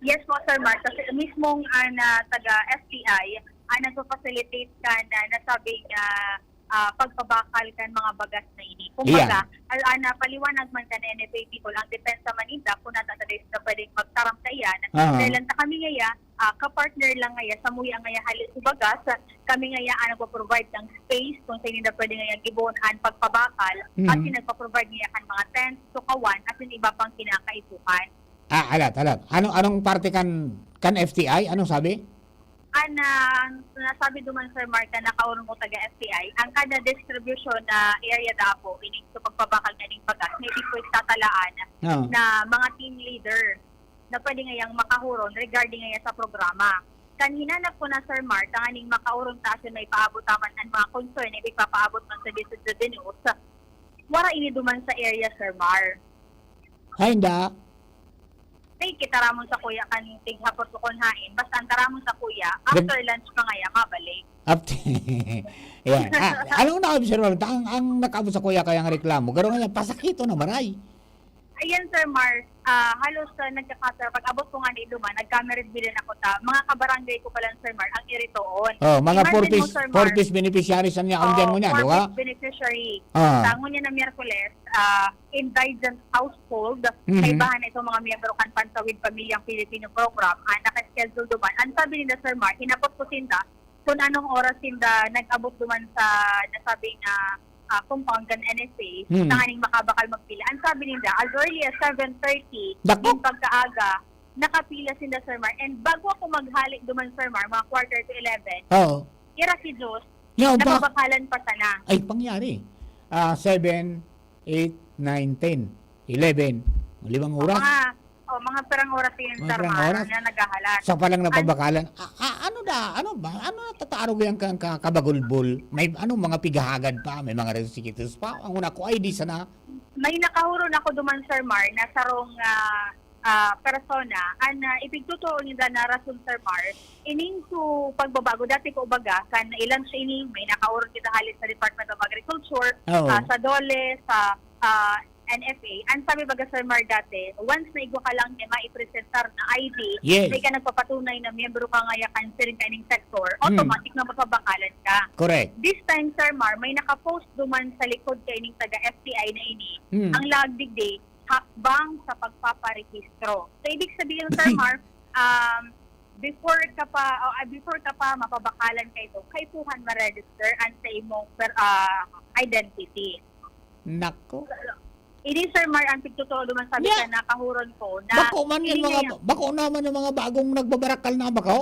Yes po, Sir Mar. Kasi mismong, ah, na taga F T I, ah, nagpa-facilitate kan, ah, nasabing, ah, ah, pagpabakal kan mga bagas na ini. Kumbaga, Iya. al-, ah, napaliwanag man kan N F A Bicol ang depensa man ninda kung nata na pwedeng magtaram sa iyan. Aha. Dahil lang ta kami ngaya, ah, kapartner lang ngaya, samuya ngaya hali sa bagas, kami ngaya ang nagpo-provide ng space kung saan ninda pwede ngaya gibohon an pagpabakal, Mhm. kasi nagpo-provide ngaya kan mga tents, sukawan, asin iba pang kinakaipuhan. Ah, alat, alat. Ano, anong parte kan, kan F T I? Anong sabi? An, ah, nasabi duman, Sir Mark, na nakaurong ko taga F T I, ang kada distribution na area dapo, ining sa pagpabakal na ning bagas, may di ko itatalaan Oo. na mga team leader na pwede ngayang makahuron regarding ngaya sa programa. Kan hinanap ko na, Sir Mark, tanganing makaurong ta asin may paabot ta man an mga concern na ipapaabot man sa D Z G B News, wara ini duman sa area, Sir Mar. Ay, hindi. Sige, taramon sakuya kan tighapot ko kun haen. Basta ang taramon sakuya, Nag- after lunch pa ngaya, mabalik. After, yan. Ah, anong naobserbahan mo? Ang, ang nakaabot sakuya kayang reklamo, garo nga yan, pasakito na maray. Ayan, Sir Mar, ah, halos, ah, nagkakasa-, pag-abot ko nga ni Luma, nagkamirid-biran ako ta. Mga kabarangay ko pala, Sir Mar, ang iritoon. Oh, mga Imagine mo, Fortis, Sir Mar. Fortis beneficiaries ang niya, ang Oh, dyan mo niya, di ba? Fortis beneficiary. Ah. Sa ngunyan na Miyerkules, ah, indigent household, Mhm. kaibahan na itong mga miyembro kan Pantawid Pamilyang Pilipino Program, ah, naka-schedule duman. Ang sabi nila, Sir Mark, hinapot ko sinda kung anong oras sinda nag-abot duman sa nasabing, ah, ah, compound kan N F A, Mhm. tanganing makabakal magpila. Ang sabi ninda, as early as seven thirty, Dako. yung pagkaaga, nakapila sinda, Sir Mark. And bago ako maghali duman, Sir Mark, mga quarter to eleven, Oo. ira si Diyos, Yaw, ba- napabakalan pa sana. Ay, pangyari. Ah, seven, eight, nine, ten, eleven. Limang O, oras. mga, o, mga pirang oras yun, Mga sir, pirang mga oras. na naghahalat. Sa palang An- napabakalan. A-, a-, ano da? Ano ba? Ano natatarog yan ka, ka, kabagulbol? May ano, mga pighahagad pa, may mga resikitos pa. Ang una ko, ay di sana. May nakahuron ako duman, Sir Mar, na sarong, ah, ah, persona, an, ah, ipigtuturo ninda na rason, Sir Mar, ining su pagbabago, dati ko baga, kan ilan siya ini, may nakaurog kita hali sa Department of Agriculture, Oo. ah, sa DOLE, sa, ah, N F A. Ang sabi baga, Sir Mar, dati, once na igwa ka lang niya maipresentar na I D, Yes. may ka nagpapatunay na miyembro ka ngaya kan siring kaining sektor, Hmm. automatic na mapabakalan ka. Correct. This time, Sir Mar, may nakapost duman sa likod kaining taga F T I na ini. Hmm. Ang laag digdi, hakbang sa pagpaparehistro. So, ibig sabihin, Sir Mar, um, before ka pa, o, ah, before ka pa mapabakalan ka ito, kaipuhan ma-register an sa imong per-, ah, identity. Nako. Ini, Sir Mar, ang pigtuturo duman sabi Nya, ka na kahuron ko na bako man yung hindi mga, niya bako naman yung mga bagong nagbabarakal na bako?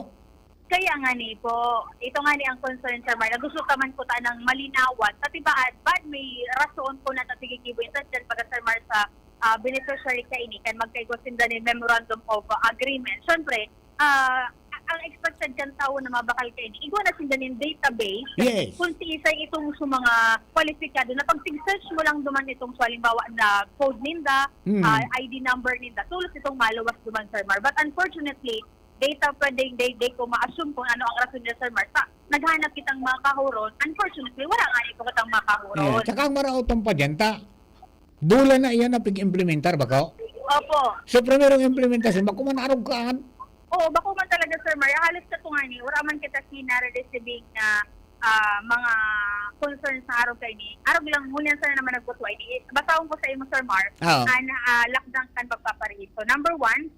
Kaya nga ni po, ito nga ni ang concern, Sir Mar, na gusto ka man po tanang malinawan. Pati ba, bad may rason po na natigigibo yung sadyan, baga, Sir Mar, sa ah, beneficiary kaini kan magkaigwa sinda nin memorandum of, ah, agreement. Siyempre, ah, ang expected kan tawo na mabakal kaini, igwa na sinda nin database Yes. kung siisay itong sa mga kwalipikado na pag sig-search mo lang duman itong, so, halimbawa na code ninda, Hmm. ah, I D number ninda, tolos itong maluwas duman, Sir Mar. But unfortunately, data pwedeng day, day ko ma-assume kung ano ang rason niya, Sir Mar. Sa, naghanap kitang mga kahuron. Unfortunately, wala nga ito kitang mga kahuron. Yeah. Tsaka ang maraot pa dyan, ta, Dula na iyan na pig-implementar, bako? Opo. So, primerong implementasyon, bako man arog kaan? Oo, bako man talaga, Sir Mar. Halos katungani, wala man kita sinare-receiving na, ah, mga concerns na arog kaini. Arog lang, ngunyan sana naman nagkutwa ini. Basahon ko sa imo, Sir Mar, Oo. An, ah, lakdang kan pagpaparehistro. Number one,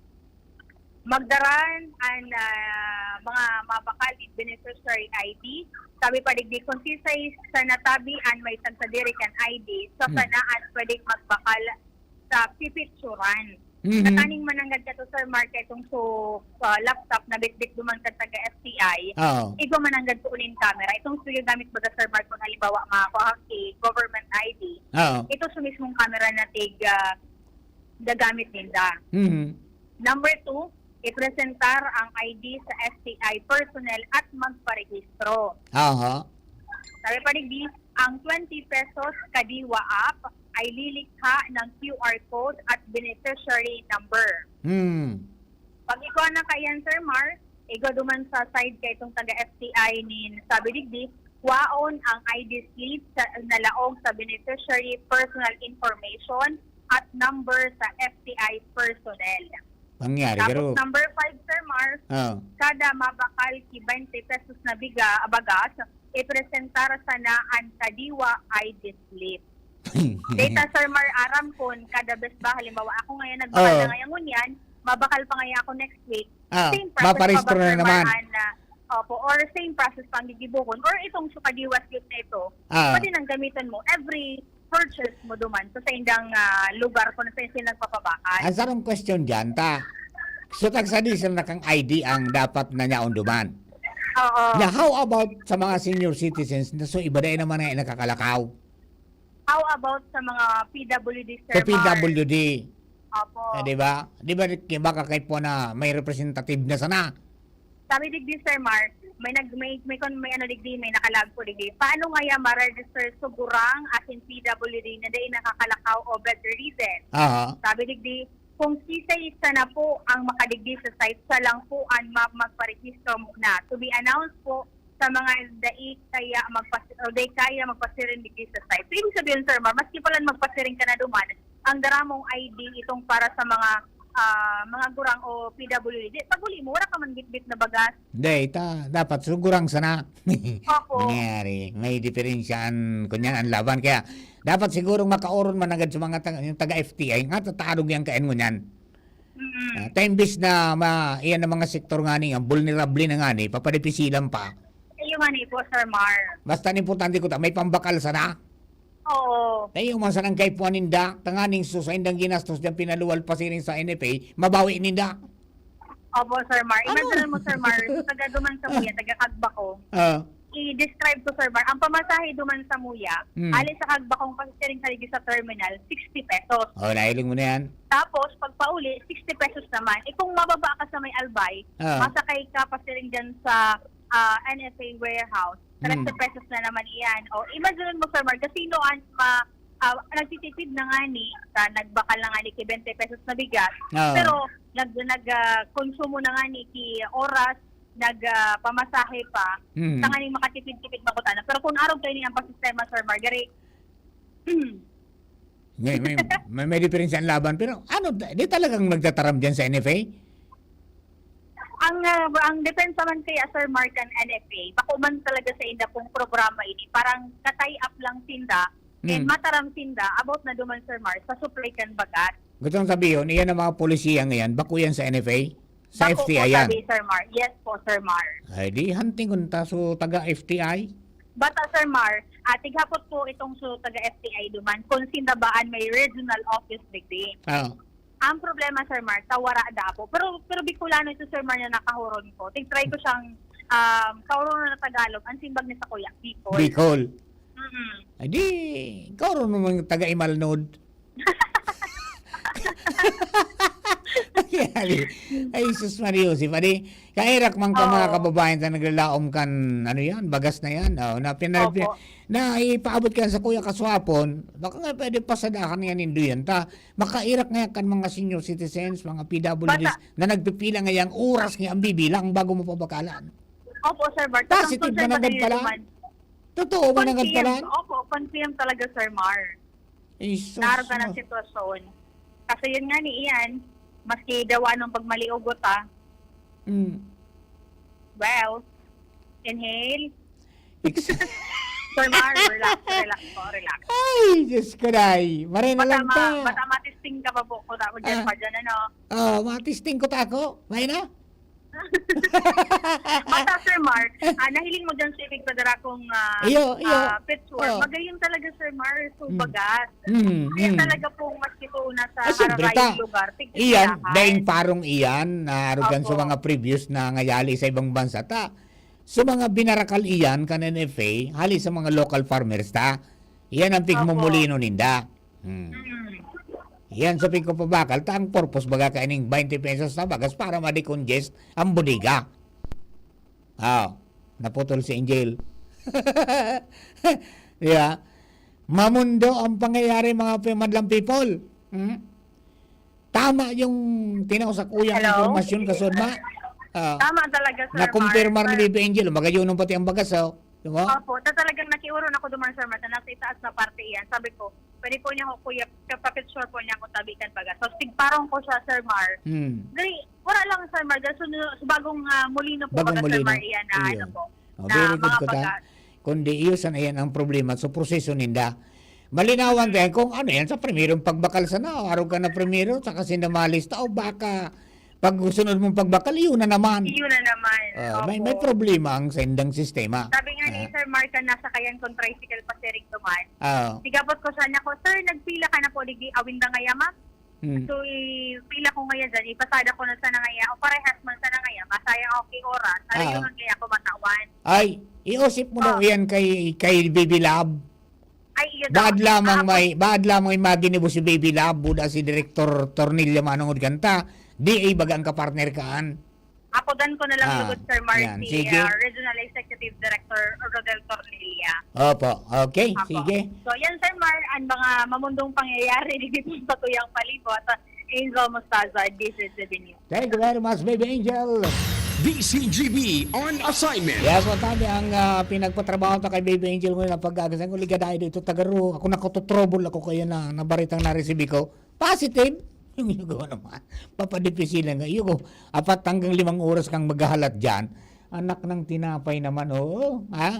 magdaran an, ah, mga mabakal in beneficiary I D. Sabi pa digdi, kung sisay sa natabi an may tagsadiri kan I D, sa Hmm. sana an pwedeng magbakal sa pipicturan. Mhm. Nataning mananggad ka to, Sir Mark, itong so, ah, laptop na bitbit duman kan taga F T I. Oo. Igwa mananggad ko unin camera. Itong so gamit baga, Sir Mark, kung halimbawa, mga kuha ki government I D. Oo. Ito sa mismong camera na tig, ah, gagamit ninda. Mhm. Number two, ipresentar ang I D sa F T I personnel at magparehistro. Aha. Sabi pa digdi, ang twenty pesos kadiwa app ay lilikha ng Q R code at beneficiary number. Hmm. Pag ikaw na kaiyan, Sir Mar, igwa duman sa side ka itong taga F T I nin sabi digdi, kwaon ang I D slip sa, na laog sa beneficiary personal information at number sa F T I personnel. Mangyari, Tapos pero number five, Sir Mar, Oh. kada mabakal ki twenty pesos na biga, bagas, ipresentar sana an kadiwa I D slip. Data, Sir Mar, aram kon kada bes ba, halimbawa, ako ngayon nagbakal Oh. na ngayon ngunyan, mabakal pa ngayon ako next week. Ah, Same process pa ba, maparehistro na Sir Mar, naman. an, ah, opo, or same process pa ang gigibuhon, or itong sa kadiwa slip na ito, Ah. pwede nang gamitan mo every purchase mo duman sa saindang, ah, lugar kung saan sila nagpapabakal. Ang sarong question dyan, ta, so, tagsadiri na kang I D ang dapat na nyaon duman. Oo. Na how about sa mga senior citizens na so iba dai naman nga nakakalakaw? How about sa mga P W D, Sir Sa Mar? P W D. Opo. Ah, di ba? Di ba, di ba kakaipo na may representative na sana? Sabi digdi, Sir Mar, may nag-, may, may kon-, may ano digdi, may nakalagpo digdi. Paano ngaya ma-register so gurang asin P W D na dai nakakalakaw o bedridden? Aha. Sabi digdi, kung sisay sana po ang makadigdi sa site, siya lang po an ma-, magparehistro muna. To be announced po sa mga dai kaya magpas-, o dai kaya magpasiring digdi sa site. So, ibig sabihin, Sir Mar, maski pala magpasiring ka na duman, ang dara mong I D itong para sa mga, ah, mga gurang o P W D. Pag uli mo, wala ka man bitbit na bagas. Hindi, ta, dapat so gurang sana. Opo. Nangyari. May diferensya an, kunyan, an laban. Kaya, dapat sigurong makaoron man agad sa mga taga, yung taga F T I, nga tatarog yan kain mo niyan. Mm. Ah, ta imbis na ma-, iyan ang mga sektor nga ni, ang vulnerable na nga ni, papadipisilan pa. Ayun nga ni po, Sir Mar. Basta ang importante ko ta, may pambakal sana. Oo. Tayo man sanang kaipuhan ninda, tanganing so saindang ginastos diyan pinaluwal pasiring sa N F A, mabawi ninda. Opo, Sir Mar. Ano? Imagine mo, Sir Mar, taga duman sa Muya, taga Kagbako. Ah. I-describe ko, Sir Mar, ang pamasahe duman sa Muya, Hmm. ali sa Kagbakong pasiring sa Ligis sa terminal, sixty pesos. Oh, nahiling mo na yan. Tapos, pag pauli, sixty pesos naman. Eh, kung mababa ka sa may Albay, Ah. masakay ka pasiring dyan sa, ah, N F A warehouse. Hmm. Trese pesos na naman iyan. O, imagine mo, Sir Mar, kasino ang ma-, ah, nagtitipid na nga ni, sa nagbakal na nga ni ki twenty pesos na bigas, Ah. pero nag-, nag-, ah, konsumo na nga ni ki oras, nag, ah, pamasahe pa, Hmm. tanganing makatipid-tipid makutana. Pero kung arog kayo niyang pasistema, Sir Mar, gari, May, may, may, may diferensya ang laban. Pero ano, di talagang nagtataram diyan sa N F A? Ang, ah, ang depensa man kaya, Sir Mark, kan N F A, bako man talaga sa inda pong programa ini. Parang ka-tie up lang sinda, and Hmm. mataram sinda about na duman, Sir Mark, sa supply kan bagas. Gustong sabihin, iyan ang mga polisiya ngayon, bako yan sa N F A? Sa Bako F T I po, yan? sabi, Sir Mark. Yes po, Sir Mark. Ay, di, hunting unta, so, taga F T I? Bata, Sir Mark, ah, tighapot po itong so, taga F T I duman, kung sinda ba an may regional office digdi. Ah. Ang problema, Sir Mark, ta wara da po. Pero, pero Bicolano ito, Sir Mark, na nakahuron ko. Tig-try ko siyang, um, kaurungan na Tagalog, ang simbag ni sakuya, Bicol. Bicol. Mm. Ay, di, kaurungan naman taga Imalnod. Ay, ay, sus Maria Joseph, adi, kairak man ka, mga Oo. kababayan, ta naglalaom kan, ano yan, bagas na yan, oh, na pinarapya-, Opo. na ipaabot ka sa kuya kaswapon, baka nga pwede pasadahan nga nindo yan, ta, makairak nga kan mga senior citizens, mga P W Ds, Basta na nagpipila ngayang oras nga ang bibilang bago mo pabakalan. Opo, Sir Bart. Positive Tatang concern mananggad ba kayo pala? naman? Totoo ba nanggad Confirm. pala? Opo, confirm talaga, Sir Mar. Ay, sus, Naharap ka ng ma- sitwasyon. Kasi yun nga ni Ian, maski daw anong pagmaliugot, ah. Mm. Well, inhale. Ex- Sir Mar, relax, relax po, relax. Ay, Diyos ko, day. Maray na Bata lang ma-, ta. bata matisting ka pa po, kung ako dyan Ah. pa dyan, ano? Oh, matisting ko ta ako. May na? Basta, Sir Mar, ah, nahiling mo dyan sa ibig padara kong, ah, Iyo, iyo. ah, picture. Oh. Magayon talaga, Sir Mar, so Mm. bagas. Mm, Kaya mm. talaga pong maski po nasa Ah, siyempre, hararayong ta. lugar, tig-, Iyan, tiyahan. daing parong iyan, na arugan sa Opo. mga previous na ngayali sa ibang bansa, ta. Sa mga binarakal iyan, kan N F A, hali sa mga local farmers, ta. Iyan ang Opo. pigmumulino ninda. Hmm. Mm. Yan sa pigpapabakal, ta ang purpose baga kaining twenty pesos na bagas para ma-decongest ang bodega. Ah, naputol si Angel. Di ba? Mamundo ang pangyayari, mga pe-, madlang people. Hmm? Tama yung tinaw sa kuyang Hello? impormasyon, kasod ma. Ah, Tama talaga, Sir nakumpirma Mark. ni Baby Angel, magayunon pati ang bagas, oh. Di ba? Opo, ta talagang nakiuron ako duman, Sir Mark, na nasa itaas na parte iyan. Sabi ko, "Pwede po niya ako, kuya, kapapicture po niya ako tabi kan bagas." So, tigparong ko siya, Sir Mar. Hmm. Dali, wala lang, Sir Mar. Dahil sunu-, bagong, ah, mulino po Bagong baga, Sir mulino. Mar, iyan na Iyo. ano po, Oh, na very good mga ko ta. bagas. Kundi iyo sana yan ang problema sa proseso ninda. Malinawan Mm. din kung ano yan sa primerong pagbakal sana. Arog ka na primero, saka sinda malista o baka pag sunod mong pagbakal, yun na naman. Yun na naman. Ah, may, may Opo. problema ang sendang sistema. Sabi nga ni Ah. Sir Mark, ang nasakayan kong tricycle pasiring duman. Ah. Sigapot ko sa niya ko, "Sir, nagpila ka na po, digdi awin na ngaya, ma'am?" Hmm. So, ipila ko ngaya dyan, ipasada ko na sana ngaya, o parehas man sana ngaya, masayang ako kay oras, Ah. ayun, kaya ako matawan. Ay, iusip mo daw Ah. yan kay, kay Baby Love. Ay, iyo daw. Baad lamang Ako may, baad lamang may maginibo si Baby Love, buda si Direktor Tornillo manungod kanta. Di ay baga ang kapartner kaan. Apodan ko na lang Ah, lugod, Sir Mar, yan. si, Sige. ah, Regional Executive Director Rodel Tornilla. Opo. Okay, Apo. sige. So, yan, Sir Mar, ang mga mamundong pangyayari dito sa tuyang palibot. Angel Mostaza, D C G B News. Thank you very much, Baby Angel. D C G B on assignment. Yes, so, tabi ang, ah, pinagpatrabaho ta kay Baby Angel ngayon, ang pag-aagas. Ang uliga dahil dito, tagaro, ako nakototrouble ako kaya na, na baritang naresibi ko. Positive? Yung yugo naman. Papadipisilan nga. Yugo, apat hanggang limang oras kang maghahalat dyan. Anak ng tinapay naman, oo. Ha?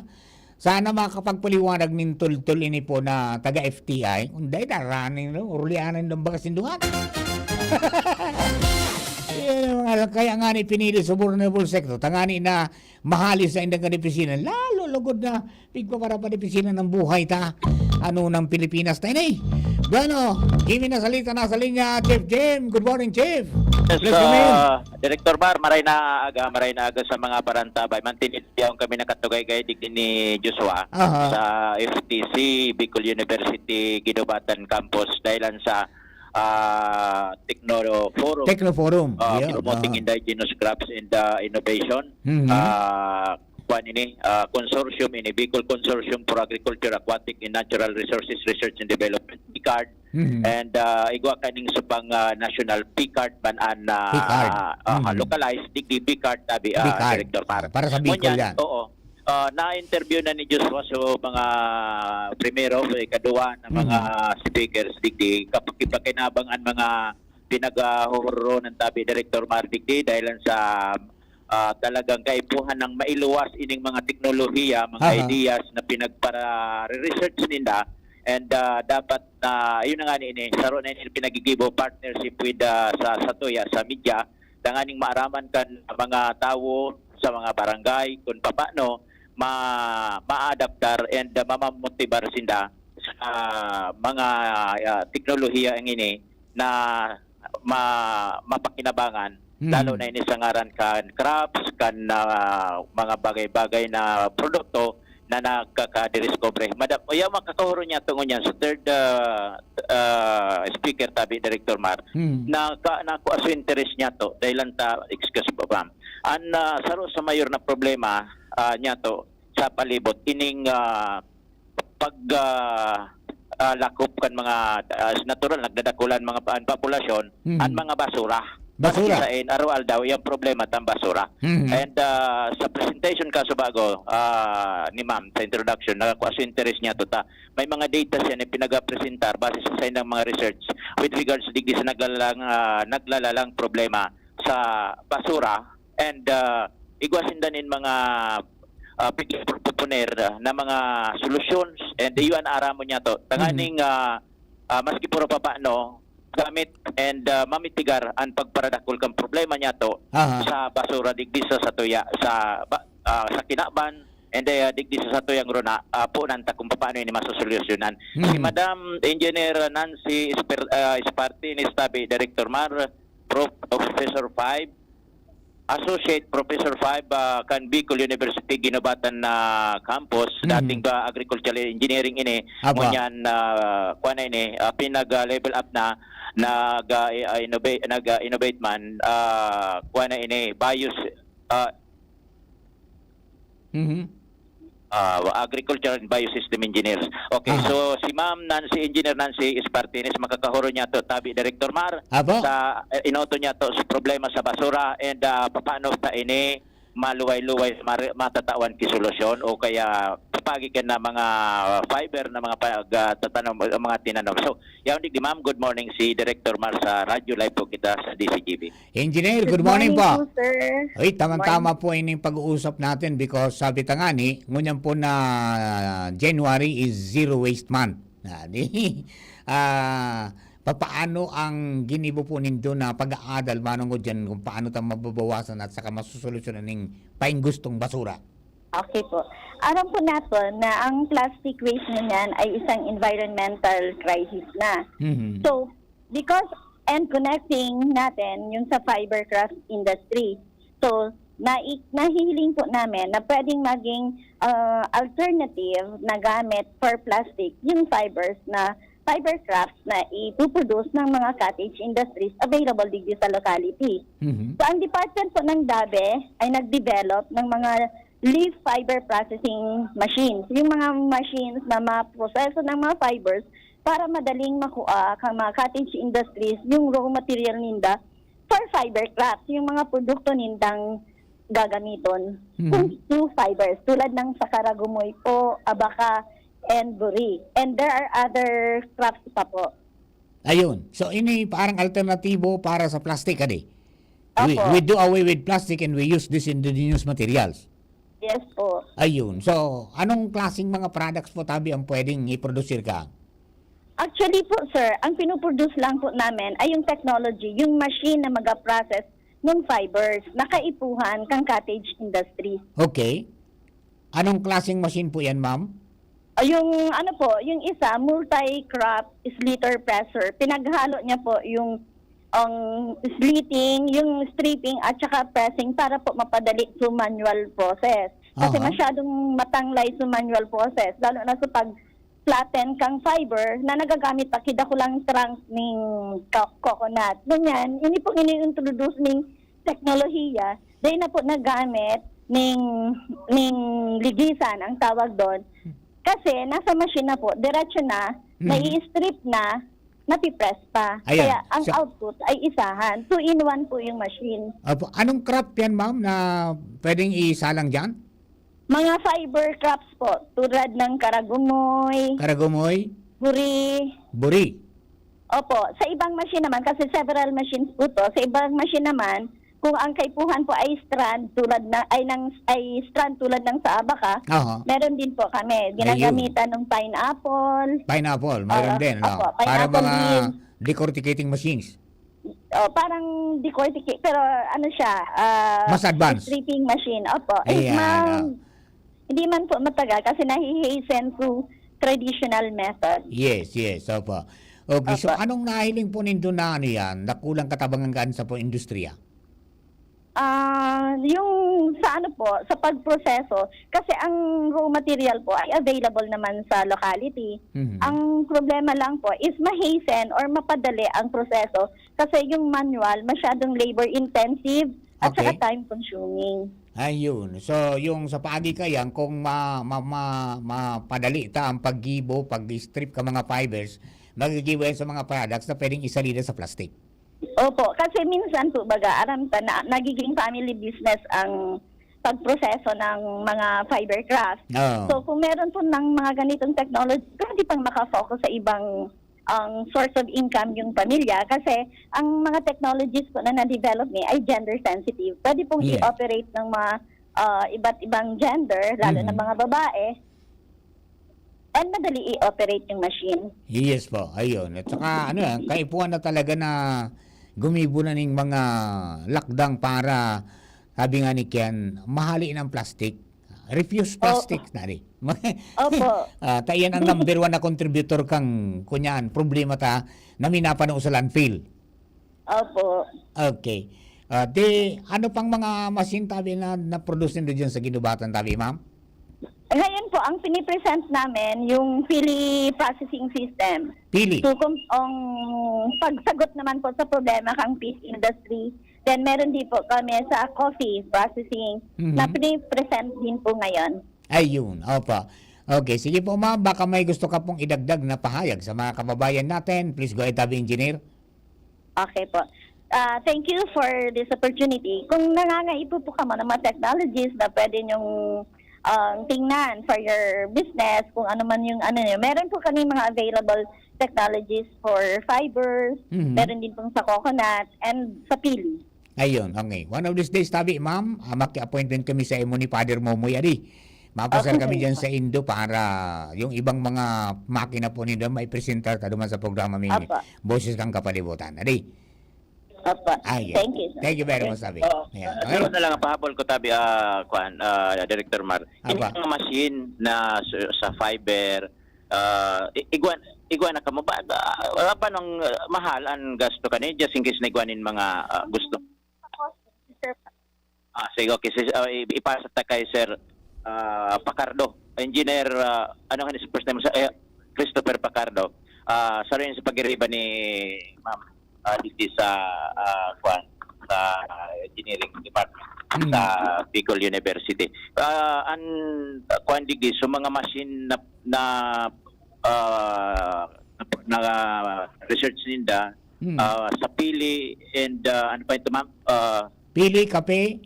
Sana makakapagpaliwanag nin tultol ini po na taga F T I. Kung dahil daranin, no? Urulianan ng bagas sinduhan. Yan ang mga, kaya nga ni pinili sa vulnerable sector. Tangani na mahali sa indang kadipisilan. Lalo lugod na pigpaparapadipisilan ng buhay ta. Ano ng Pilipinas ta ini? Bueno, Jimmy na salita na sa linya. Chief Jim, good morning, Chief. Yes, Please come in. uh, Director Bar, maray na aga, maray na aga sa mga parantabay. Mantinid yaon kami nakatugay kay digdi ni Joshua Aha. sa F T C, Bicol University, Guinobatan Campus, dahilan sa, ah, Techno Forum. Techno Forum. Ah, Yeah, promoting aha. indigenous crafts and, ah, innovation. Mhm. Ah, kuwan ini, ah, consortium ini, Bicol Consortium for Agriculture, Aquatic and Natural Resources Research and Development, BICARD. Mhm. And, ah, igwa kaning sa pang, ah, national PCARD man an, ah, PCARD. ah, Mhm. localized, digdi BICARD, tabi, ah, BICARD. Director Mar. Para sa Bicol Ngunyan, yan. oo. Ah, na-interview na ni Joshua so mga primero, eh, kadua na mga Mhm. speakers, digdi, kapag ipakinabang ang mga pinag-, ah, huhuronan tabi, Director Mar, digdi, dahil lang sa, ah, talagang kaipuhan ng mailuwas ining mga teknolohiya, mga Aha. ideas na pinagpara-research ninda. And, ah, dapat na, yun na nga ni ini, saro na ini pinagigibo partnership with, ah, sa, sa tuya, sa media, tanganing maaraman kan mga tawo sa mga barangay kung papaano ma-, maadaptar and, ah, mamamotibar sinda sa mga, ah, teknolohiya ang ini na ma-, mapakinabangan Mhm. Lalo na ini sa ngaran kan crops, kan, ah, mga bagay-bagay na produkto na nagkakadiscover. Mada-, yaon makakahuro niyato ngunyan sa third, ah, ah, speaker tabi, Director Mar, Mhm. na ka-, na kua su interes niyato, dahil lang ta, excuse po, ma'am. An, ah, saro sa mayor na problema, ah, niyato sa palibot, ining, ah, pag, ah, ah, lakop kan mga, ah, natural, nagdadakulan mga pa-, an populasyon, Mhm. an mga basura. Basura. Pati sa in, araw-aldaw, yung problema tang basura. Mhm. And, ah, sa presentation kaso bago, ah, ni ma'am, sa introduction, nakakuha sa interes niya to ta. May mga data siya na pinagapresentar base sa saindang mga research with regards digdi sa naglalang, ah, naglalalang problema sa basura. And, ah, igwa sinda nin mga, ah, pigproponer na mga solutions. And iyo an aramon niya to. Tanganing, Mhm. ah, ah, maski puro papaano, gamit and, ah, mamitigar an pagparadakul kan problema niya to Aha. sa basura digdi sa satuya, sa ba-, ah, sa kinaban, and, ah, digdi sa satuyang runa, ah, punan ta kung papaano ini masosolusyonan. Si Mhm. Madam Engineer Nancy Esper-, ah, Espartines tabi, Director Mar, Prof, Professor five, Associate Professor five, ah, kan Bicol University Guinobatan na campus, Mhm. dating ba agricultural engineering ini, Apa. ngunyan, ah, kuwan na ini, ah, pinag, ah, level up na, nag, ah, i-, ah, innova-, nag, ah, innovate man, ah, kuwan na ini, bios-, ah, Mhm. ah, agriculture and biosystem engineers. Okay, Ah. so si Ma'am Nancy, Engineer Nancy Espartines, makakahuro niya to, tabi, Director Mar, Apo. sa, eh, inoto niya to sa problema sa basura and, ah, papaano ta ini maluway-luway, mari-, matatawan ki solusyon o kaya papagi ka na mga fiber na mga pag, ah, tatanom, mga tinanom. So, yaon digdi, ma'am, good morning, si Director Mar sa Radyo Live po kita sa D C G B. Engineer, good Good morning morning po. po, sir. Ay, tamang-tama Morning. po ining pag-uusap natin because sabi ta nga ni, ngunyan po na January is zero waste month. Ah, di, ah, papaano ang ginibo po nindo na pag-aadal manongod diyan kung paano ta mababawasan at saka masosolusyonan ning painggustong basura? Okay po. Aram po natin na ang plastic waste ngunyan ay isang environmental crisis na. Mhm. So, because and connecting natin yung sa fibercraft industry. So, nai-, nahihiling po namin na pwedeng maging, ah, alternative na gamit for plastic yung fibers na fibercraft na ipoproduce ng mga cottage industries available digdi sa locality. Mhm. So, ang department po ng DABE ay nag-develop ng mga leaf fiber processing machines. Yung mga machines na maproseso ng mga fibers para madaling makuha kang mga cottage industries yung raw material ninda for fiber crafts, yung mga produkto nindang gagamiton. Mhm. Kung two fibers, tulad ng sa karagumoy po, abaka, and buri. And there are other crafts pa po. Ayun. So, ini parang alternatibo para sa plastic, adi? We, Opo. we do away with plastic and we use these indigenous materials. Yes po. Ayun. So, anong klaseng mga products po, tabi, ang pwedeng i-produce ka? Actually po, sir, ang pinuproduce lang po namin ay yung technology, yung machine na mag-process ng fibers na kaipuhan kang cottage industry. Okay. Anong klaseng machine po yan, ma'am? Ah, yung ano po, yung isa, multi-crop slioter presser. Pinaghalo niya po yung, ang slitting, yung stripping, at saka pressing para po mapadali to manual process. Kasi Aha. masyadong matanglay sa manual process, lalo na sa pag-flatten kang fiber na nagagamit pa ki dakulang trunk ning co-, coconut. Ganyan, ini pong ini-introduce ning teknolohiya, dahil na po nagamit ning, ning ligisan ang tawag doon. Kasi nasa machine na po, diretso na, Mhm. nai-strip na, napipress pa. Ayan. Kaya ang So output ay isahan. Two in one po yung machine. Opo. Anong crop yan, ma'am, na pwedeng isalang dyan? Mga fiber crops po, tulad ng karagumoy, Karagumoy? buri. Buri. Opo, sa ibang machine naman, kasi several machines po to, sa ibang machine naman, kung ang kaipuhan po ay strand tulad na, ay ng, ay strand tulad ng sa abaka, Aha. meron din po kami. Ayun. Ginagamitan ng pineapple. Pineapple, meron Oo, din, ano? opo, Para pineapple mga leaves. decorticating machines. Oh, parang decorticate, pero ano siya, ah, Mas advanced. stripping machine. Opo. Eh, Ayan, ma-, ah. hindi man po matagal kasi nahi-hasten through traditional method. Yes, yes, opo. Okay, so Opo. anong nahiling po nindo na ano yan, na kulang katabangan kan sa po industriya? Ah, yung sa ano po, sa pagproseso, kasi ang raw material po ay available naman sa locality. Mhm. Ang problema lang po is ma-hasten or mapadali ang proseso kasi yung manual masyadong labor intensive at saka Okay. time consuming. Ayun. So, yung sa paagi kaiyan, kung ma-, ma-, ma-, mapadali ta ang paggibo, pag-strip ka mga fibers, magigibo yan sa mga products na pwedeng isalida sa plastic. Opo, kasi minsan po baga, aram ta na nagiging family business ang pagproseso ng mga fibercraft. Oo. So, kung meron po ng mga ganitong technology, pwede pang makafocus sa ibang, ang source of income yung pamilya. Kasi ang mga technologies po na na-develop ni ay gender sensitive. Pwede pong Yeah. i-operate ng mga, ah, iba't ibang gender, lalo na Mm. mga babae. And madali i-operate yung machine. Yes po, ayun. At saka ano yan, kaipuhan na talaga na gumibo na ning mga lakdang para, sabi nga ni Ken, mahali ng plastic. Refuse Oo. plastic, nari. Opo. Ah, ta iyan ang number one na contributor kang, kunyan, problema ta na minapano sa landfill. Opo. Okay. Ah, di, ano pang mga machine tabi na na-produce nindo diyan sa Guinobatan tabi, ma'am? Ngayon po, ang pinipresent namin, yung pili processing system. Pili? So, kung, ang pagsagot naman po sa problema kang pili industry, then meron din po kami sa coffee processing Mhm. na pinipresent din po ngayon. Ayun, opo. Okay, sige po, ma'am, baka may gusto ka pong idagdag na pahayag sa mga kababayan natin. Please go ahead, tabi, engineer. Okay po. Ah, thank you for this opportunity. Kung nangangaipo po kamo ng mga technologies na pwede niyong, ah, tingnan for your business, kung ano man yung ano niyo, meron po kami mga available technologies for fibers, Mhm. meron din pong sa coconut, and sa pili. Ayun, okay. One of these days, tabi, ma'am, ah, maki-appointment kami sa imo ni Father Momoy, adi. Mapasar Okay. kami diyan sa Indo para yung ibang mga makina po ninda maipresentar ta duman sa programa mi, Apa. Boses kan Kapalibutan. Adi. Apa. Ah, yeah. Thank you, sir. Thank you very much, tabi. Oo. Yeah. Okay. Ano na lang ang pahabol ko, tabi, ah, kuan, ah, Director Mar. Ini Apa. mga machine na sa, sa fiber, ah, i-, igwa, igwa na kamo ba? Ah, wala pa nang, ah, mahal ang gasto kani, just in case na igwa nin mga, ah, gusto. Ah, sige, okay. Sis-, ah, i-, ipasa ta kay Sir, ah, Pacardo. Engineer, ah, ano nga ni first name sa, eh, Christopher Pacardo. Ah, sa rin sa pagiriba ni Ma'am, ah, dito sa, ah, kuwan, sa engineering department Hmm. sa Bicol University. Ah, an, ah, kuwan dito, so mga machine na, na, ah, na, na research ninda, Hmm. ah, sa pili and, ah, ano pa ito, ma'am? Ah, Pili, kape?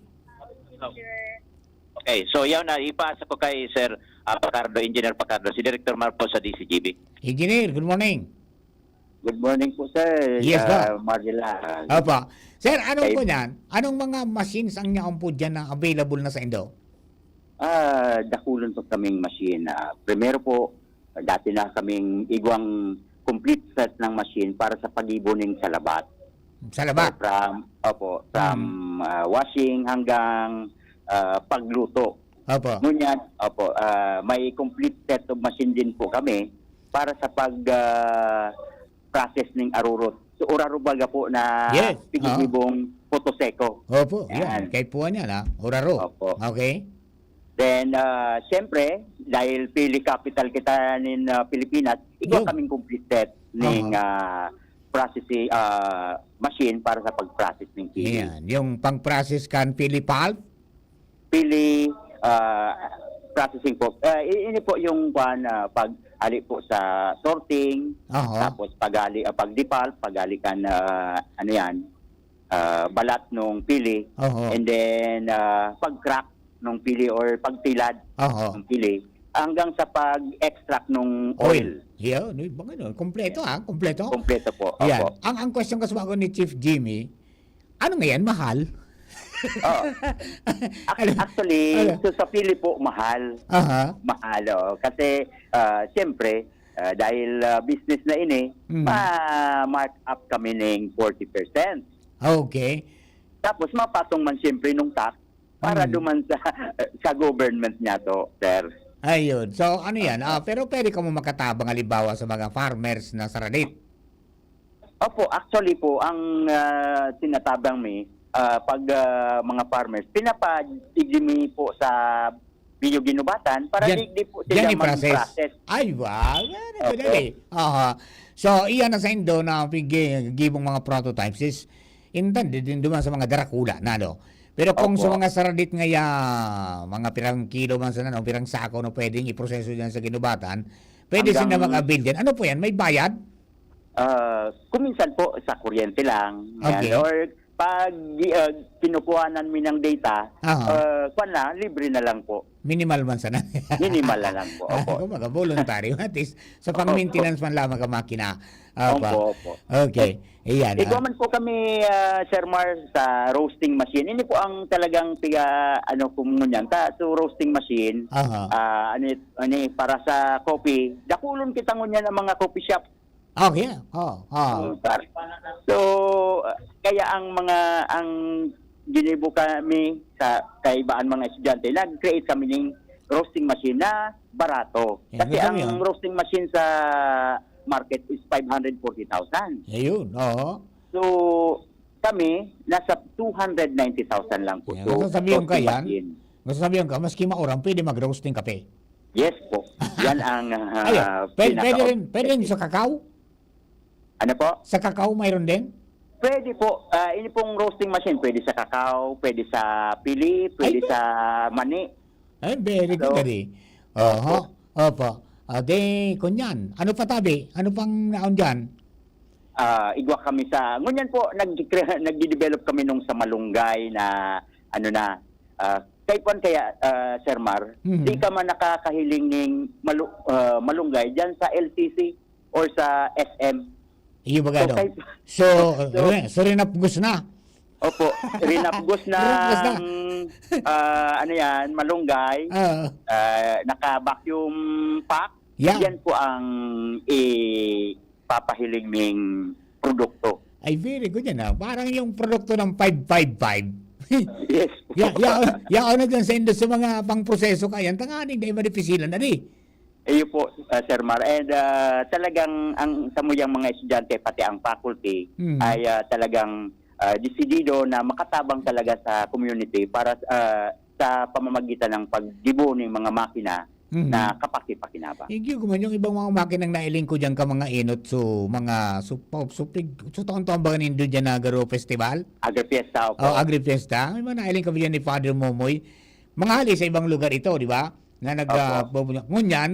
Okay, so yaw na, ipasa ko kay Sir, ah, Pacardo, Engineer Pacardo, si Director Mar po sa D C G B. Engineer, good morning. Good morning po, sir. Yes, Ah, po. Margela. Opo. Sir, anong Kay po niyan? Anong mga machines ang niyaon po dyan na available na sa indo? Ah, dakulon po kaming machine. Ah, primero po, dati na kaming igwang complete set ng machine para sa pag-ibo ning salabat. Salabat? So, from, opo, from, Hmm. ah, washing hanggang, ah, pagluto. Opo. Ngunyan, opo, ah, may complete set of machine din po kami para sa pag, ah, process ning arurot. So, uraro baga po na Yes. pigigibong puto seco. Opo, yan. Yan. Kay puwan yan, ha? Uraro. Opo. Okay. Then, ah, siyempre, dahil pili capital kita nin, ah, Pilipinas, igwa Yo. kaming complete set ning, Aha. ah, processing, ah, machine para sa pag-process ng pili. Ayan. Yung pang-process kan pili pulp? Pili, ah, processing po. Ah, i-, ini po yung, kwan, ah, pag-ali po sa sorting, Aha. tapos pag-ali, ah, pag-depulp, pag-ali kan, ah, ano yan, ah, balat nung pili, Oho. and then, ah, pag-crack nung pili or pagtilad Oho. ng pili, hanggang sa pag-extract nung Oil. oil. Yeah, no, ibang ano, kompleto, ah, kompleto. Kompleto po, Yan. opo. Ang, ang question kasi ako ni Chief Jimmy, ano nga yan, mahal? Oh. Ac-, Ano? actually, Ano? so sa pili po, mahal. Aha. Mahal, oo. Kasi, ah, siyempre, ah, dahil, ah, business na ini, Mm. ma-mark up kami ning forty percent. Okay. Tapos mapatong man siyempre nung tax para Mm. duman sa, sa government niya to, sir. Ayun. So, ano yan? Ah, pero pwede ka mo makatabang, halimbawa, sa mga farmers na saradit? Opo, actually po, ang, ah, tinatabang mi, ah, pag, ah, mga farmers, pinapadigdi mi po sa Bio Guinobatan para Diyan, digdi po diyan sila i-process. mag-process. Ay, wow! Very good, Opo. eh. Aha. So, iyan na saindo na pigi-, gibong mga prototypes is intended din duman sa mga darakula na, no? Pero kung sa Opo. mga saradit ngaya, mga pirang kilo man sana, o pirang sako na pwedeng iproseso diyan sa Guinobatan, pwede sila Hanggang mag-avail diyan. Ano po yan? May bayad? Ah, kuminsan po sa kuryente lang, yan. Okay. Or pag, ah, kinukuhanan mi ng data, Aha. ah, kwan na, libre na lang po. Minimal man sana. Minimal na lang po, opo. Kumbaga, voluntary. At least, sa Opo. pang-maintenance man lamang ang makina. Opo. Opo, opo. Okay. Iyan, Igwa ah. man po kami, ah, Sir Mar, sa roasting machine. Ini po ang talagang piga, ano, kumunyan ta. So, roasting machine, Aha. ah, ano, it-, ano, para sa coffee. Dakulon kita ngunyan ang mga coffee shop. Oh, yeah. Oh, oh. Mm, par-, so, kaya ang mga, ang ginibo kami sa kaibaan mga estudyante, nag-create kami ning roasting machine na barato. Yan, Kasi gusto mo ang yun? roasting machine sa market is five hundred forty thousand. Ayun, oo. So, kami, nasa two hundred ninety thousand lang po. Yan, So, gusto sabihin ka roasting yan? machine. Gusto sabihin ka, maski maurang, pwede mag-roasting kape? Yes po. Yan ang, ah, Ayun, pwede, pwede rin, pwede rin pinaka-objective. sa kakao? Ano po? Sa kakao mayroon din? Pwede po. Ah, ini pong roasting machine, pwede sa kakao, pwede sa pili, pwede Ay, sa mani. Ay, very good, So, Daddy. Oho. Opo. Opo. Ah, di, kunyan. Ano pa, tabi? Ano pang naon dyan? Ah, igwa kami sa, ngunyan po, nag-, nagde-develop kami nung sa malunggay na, ano na, ah, kay Juan kaya, ah, Sir Mar, Mhm. di ka man nakakahiling ning malu-, ah, malunggay dyan sa L C C or sa S M. Iyo baga So, daw. kay So, So, eh, so rinapgos na. Opo, rinapgos Rinapgos na. ng, ah, ano yan, malunggay, Ah. ah, naka-vacuum pack. Yeah. Yan po ang ipapahiling ming produkto. Ay, very good yan, ah. Parang yung produkto ng five five five. Yes po. Ya-, ya-, yaon na dyan sa industry, mga pang-proseso ka yan. Tanganing dahil madipisilan na di. Iyo po, ah, Sir Mar. And, ah, talagang ang samuyang mga estudyante, pati ang faculty, Mm. ay, ah, talagang, ah, desidido na makatabang talaga sa community para, ah, sa pamamagitan ng paggibo ng mga makina Mm. na kapaki-pakinabang. Igyo, guman yung ibang mga makinang nailing ko dyan ka mga inot, so, mga sup-, supig, so, taon-taon ba nindo dyan na Garo Festival? Agri-Fiesta, opo. Oh, Agri-Fiesta. May mga nailing kami dyan ni Father Momoy. Mga hali sa ibang lugar ito, di ba? Na nag, Opo. ah, bubunya-, ngunyan,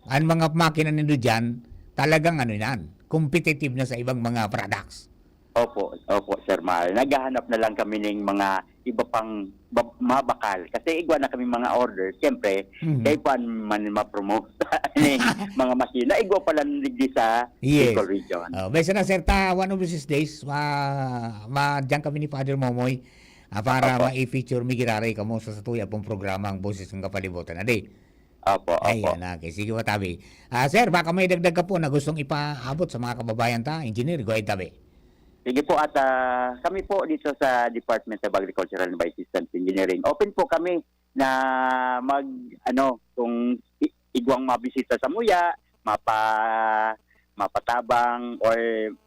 ang mga makina nindo dyan, talagang ano yan, competitive na sa ibang mga products. Opo, opo, Sir Mar. Naghahanap na lang kami ning mga iba pang ba-, mabakal. Kasi igwa na kami mga order. Siyempre, Mhm. kay Juan man ma-promote ni mga makina. Igwa pa lang digdi sa Yes. Bicol Region. Oh, basta na, sir, ta, one of these days, ma-, ma-, diyan kami ni Father Momoy, ah, para Opo. ma-feature mi giraray kamo sa satuya pong programa, ang Boses ng Kapalibutan. Adi? Opo, opo. Ayan, okay. Sige po, tabi. Ah, sir, baka may dagdag ka po na gustong ipaabot sa mga kababayan ta, engineer, go ahead, tabi. Sige po, at, ah, kami po dito sa Department of Agricultural and Biosystems Engineering, open po kami na mag, ano, kung i-, igwang mabisita samuya, mapa-, mapatabang or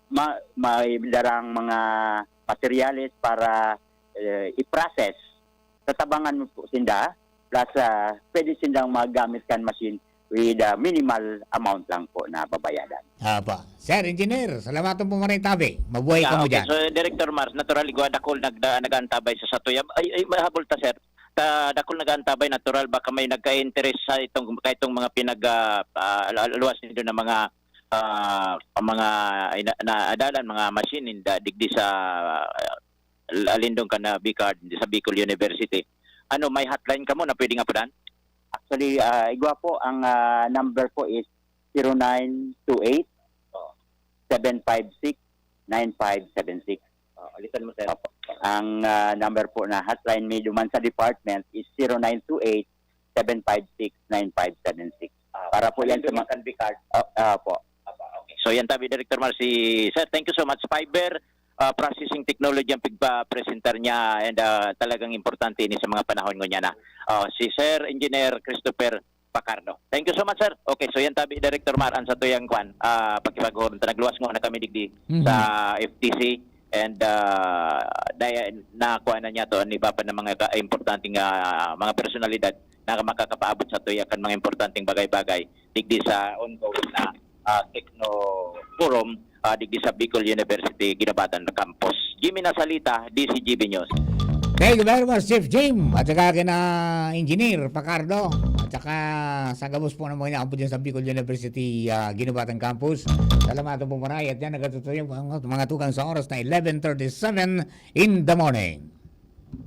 ma-, may darang mga materyales para, eh, i-process, tatabangan mo po sinda, plus, ah, pwede sindang magamit kan machine with, ah, minimal amount lang po na babayadan. Apa. Sir, Engineer, salamat po maray tabi. Mabuhay Yeah, kamo okay. dyan. So, Director Mars, natural, igwa dakul nagda-, nag-aantabay sa satuya. Ay, ay, mahabol ta, sir. Ta, dakul nag-aantabay, natural, baka may nagka-interest sa itong, kaitong mga pinag, ah, ah, al-, al-, luwas nindo na mga, ah, mga ina-, na adalan, mga machine, inda, digdi sa, ah, Al-, Alindong ka na, Bicard, sa Bicol University. Ano, may hotline kamo na pwedeng apodan? Actually, ah, igwa po, ang, ah, number po is zero nine two eight, Oh. seven five six, nine five seven six. Oh, alitan mo, sir. Opo. Ang, ah, number po na hotline mi duman sa department is zero nine two eight, seven five six, nine five seven six. Ah, Para po yan sa Alindong ma- Bicard. Ah, ah, po. Apa, okay. So, yan tabi, Director Mar, si Sir. Thank you so much. Fiber, ah, processing technology ang pigpa-presentar niya and, ah, talagang importante ini sa mga panahon ngunyan na. Ah, si Sir Engineer Christopher Pacardo. Thank you so much, sir. Okay, so yan tabi, Director Mar, ang satuyang kwan, ah, pakipag-, ta nagluwas ngona kami digdi Mhm. sa F T C. And, ah, daya-, nakuha na niya to ang iba pa na mga ka-, importanteng, ah, mga personalidad na makakapaabot sa tuya kan mga importanteng bagay-bagay digdi sa ongoing na, ah, Techno Forum, ah, digdi sa Bicol University Guinobatan Campus. Jimmy Nasalita, D C G B News. Thank you very much, Chief Jim. At saka kina Engineer Pacardo. At saka sa gabos po ng mga inaabot dyan sa Bicol University, ah, Guinobatan Campus. Salamat po, maray. At yan, nagkatutuloy ang mga, mga tugang sa oras na eleven thirty-seven in the morning.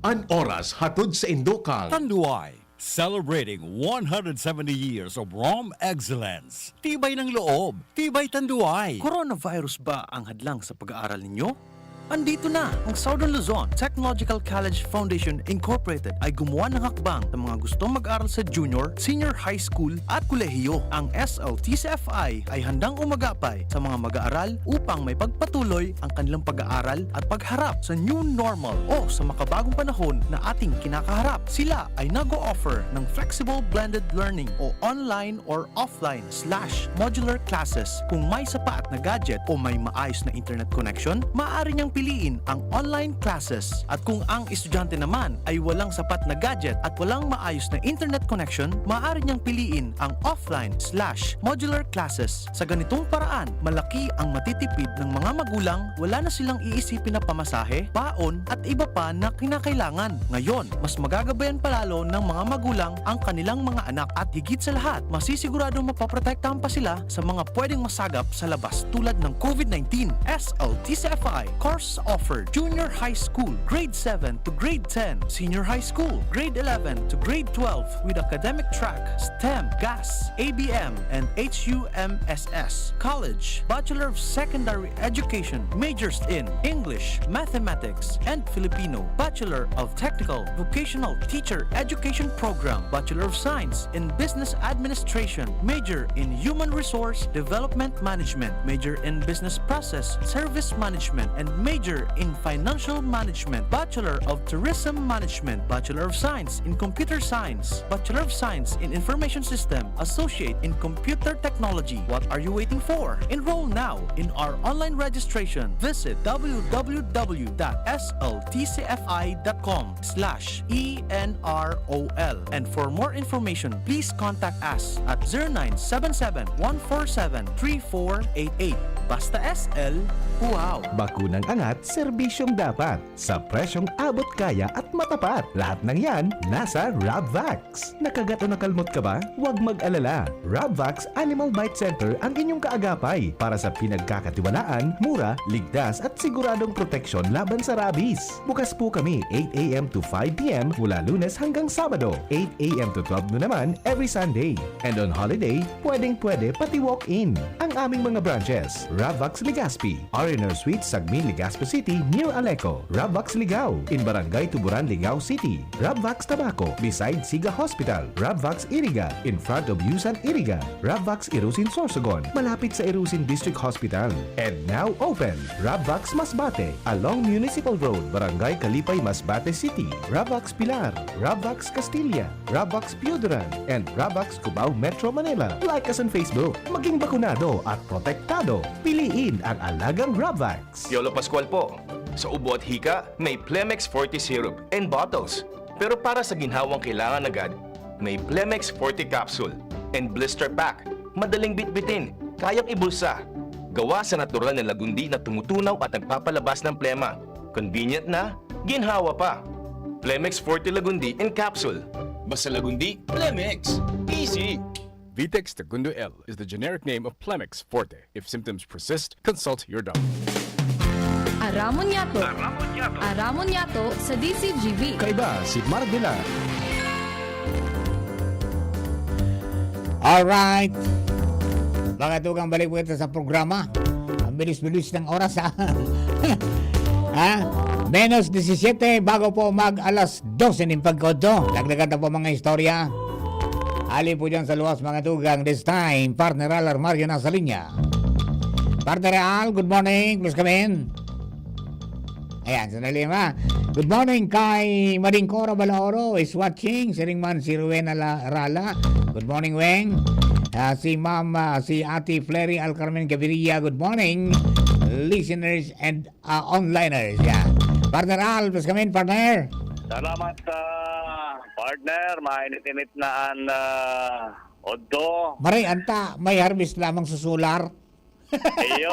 An oras hatod sa indokang Tanduay, celebrating one hundred seventy years of Rome excellence. Tibay ng loob, tibay Tanduay. Coronavirus ba ang hadlang sa pag-aaral ninyo? Andito na! Ang Southern Luzon Technological College Foundation Incorporated ay gumawa ng hakbang sa mga gustong mag-aral sa junior, senior high school at kolehiyo. Ang S L T C F I ay handang umagapay sa mga mag-aaral upang may pagpatuloy ang kanilang pag-aaral at pagharap sa new normal o sa makabagong panahon na ating kinakaharap. Sila ay nag-o-offer ng flexible blended learning o online or offline slash modular classes. Kung may sapat na gadget o may maayos na internet connection, maaari niyang piliin ang online classes. At kung ang estudyante naman ay walang sapat na gadget at walang maayos na internet connection, maaari niyang piliin ang offline slash modular classes. Sa ganitong paraan, malaki ang matitipid ng mga magulang, wala na silang iisipin na pamasahe, baon, at iba pa na kinakailangan. Ngayon, mas magagabayan palalo ng mga magulang ang kanilang mga anak at higit sa lahat, masisiguradong mapoprotektahan pa sila sa mga pwedeng masagap sa labas tulad ng COVID nineteen. S L T C F I course offered: Junior High School, Grade seven to Grade ten, Senior High School, Grade eleven to Grade twelve, with academic track STEM, GAS, A B M, and H U M S S. College, Bachelor of Secondary Education, majors in English, Mathematics, and Filipino, Bachelor of Technical Vocational Teacher Education Program, Bachelor of Science in Business Administration, major in Human Resource Development Management, major in Business Process Service Management, and major in Financial Management, Bachelor of Tourism Management, Bachelor of Science in Computer Science, Bachelor of Science in Information System, Associate in Computer Technology. What are you waiting for? Enroll now in our online registration. Visit w w w dot s l t c f i dot com slash e n r o l. And for more information, please contact us at zero nine seven seven, one four seven, three four eight eight. Basta S L, wow! Bakunang angat, serbisyong dapat. Sa presyong abot kaya at matapat. Lahat ng yan, nasa Rabvax. Nakagat o nakalmot ka ba? Huwag mag-alala. Rabvax Animal Bite Center ang inyong kaagapay para sa pinagkakatiwalaan, mura, ligtas at siguradong proteksyon laban sa rabies. Bukas po kami eight a m to five p m mula Lunes hanggang Sabado, eight a m to twelve noon naman every Sunday. And on holiday, pwedeng-pwede pati walk-in. Ang aming mga branches, Rabvax Legazpi, R and R Suite, Sagmin, Legazpi City, near Aleco, Rabvax Ligao, in Barangay Tuburan, Ligao City, Rabvax Tabaco, beside Siga Hospital, Rabvax Iriga, in front of Yusan Iriga, Rabvax Irusin Sorsogon, malapit sa Irusin District Hospital. And now open, Rabvax Masbate, along Municipal Road, Barangay Kalipay, Masbate City, Rabvax Pilar, Rabvax Castilla, Rabvax Pioduran, and Rabvax Cubao, Metro Manila. Like us on Facebook. Maging bakunado at protektado. Piliin ang alagang Rabvax. Piolo Pascual po. Sa ubo at hika, may Plemex Forte Syrup and bottles. Pero para sa ginhawang kailangan agad, may Plemex Forte Capsule and Blister Pack. Madaling bitbitin, kayang ibulsa. Gawa sa natural na lagundi na tumutunaw at nagpapalabas ng plema. Convenient na, ginhawa pa. Plemex Forte Lagundi in Capsule. Basta Lagundi, Plemex. Easy! Vitex Tagundo L is the generic name of Plemex Forte. If symptoms persist, consult your doctor. Aramon Yato. Aramon Yato sa D C G B. Kaiba si Marvela. Alright. Mga tugang, balik po kita sa programa. Ang bilis-bilis ng oras, ha? Ha? Menos disisiete bago po mag alas dose nin pagkaudto. Dagdagan ta po mga istorya. Ali po dyan sa luwas, mga tugang. This time, partner Al Armario nasa linya. Partner Al, good morning. Please come in. Ayan, sandali, ma. Good morning kay Mading Cora Balaoro is watching. Siring man si Rowena La-, Rala. Good morning, Weng. Ah, si Ma'am, ah, si Ate Flery Alcarmen Gaviria, good morning. listeners and, ah, onliners. Yeah. Partner Al, please come in, partner. Salamat, ah, partner. Mainit-init na an, ah, udto. Maray, anta, may harvest lamang sa solar. Iyo.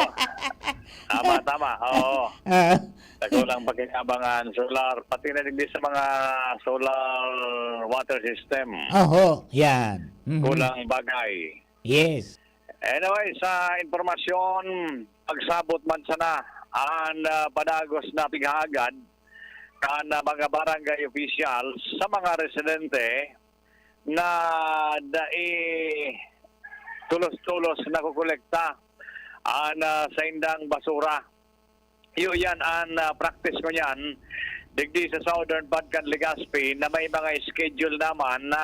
Tama, tama. Oo. Ah. Sa kulang pakinabangan, solar, pati na digdi sa mga solar water system. Oho, yan. Mhm. Kulang bagay. Yes. Anyway, sa impormasyon, pagsabot man sana an, ah, padagos na pighagad kan, ah, mga barangay officials sa mga residente na dai tulos-tulos nakokolekta an, ah, saindang basura. Iyo yan an, ah, practice ngunyan digdi sa southern part kan Legazpi na may mga schedule naman na,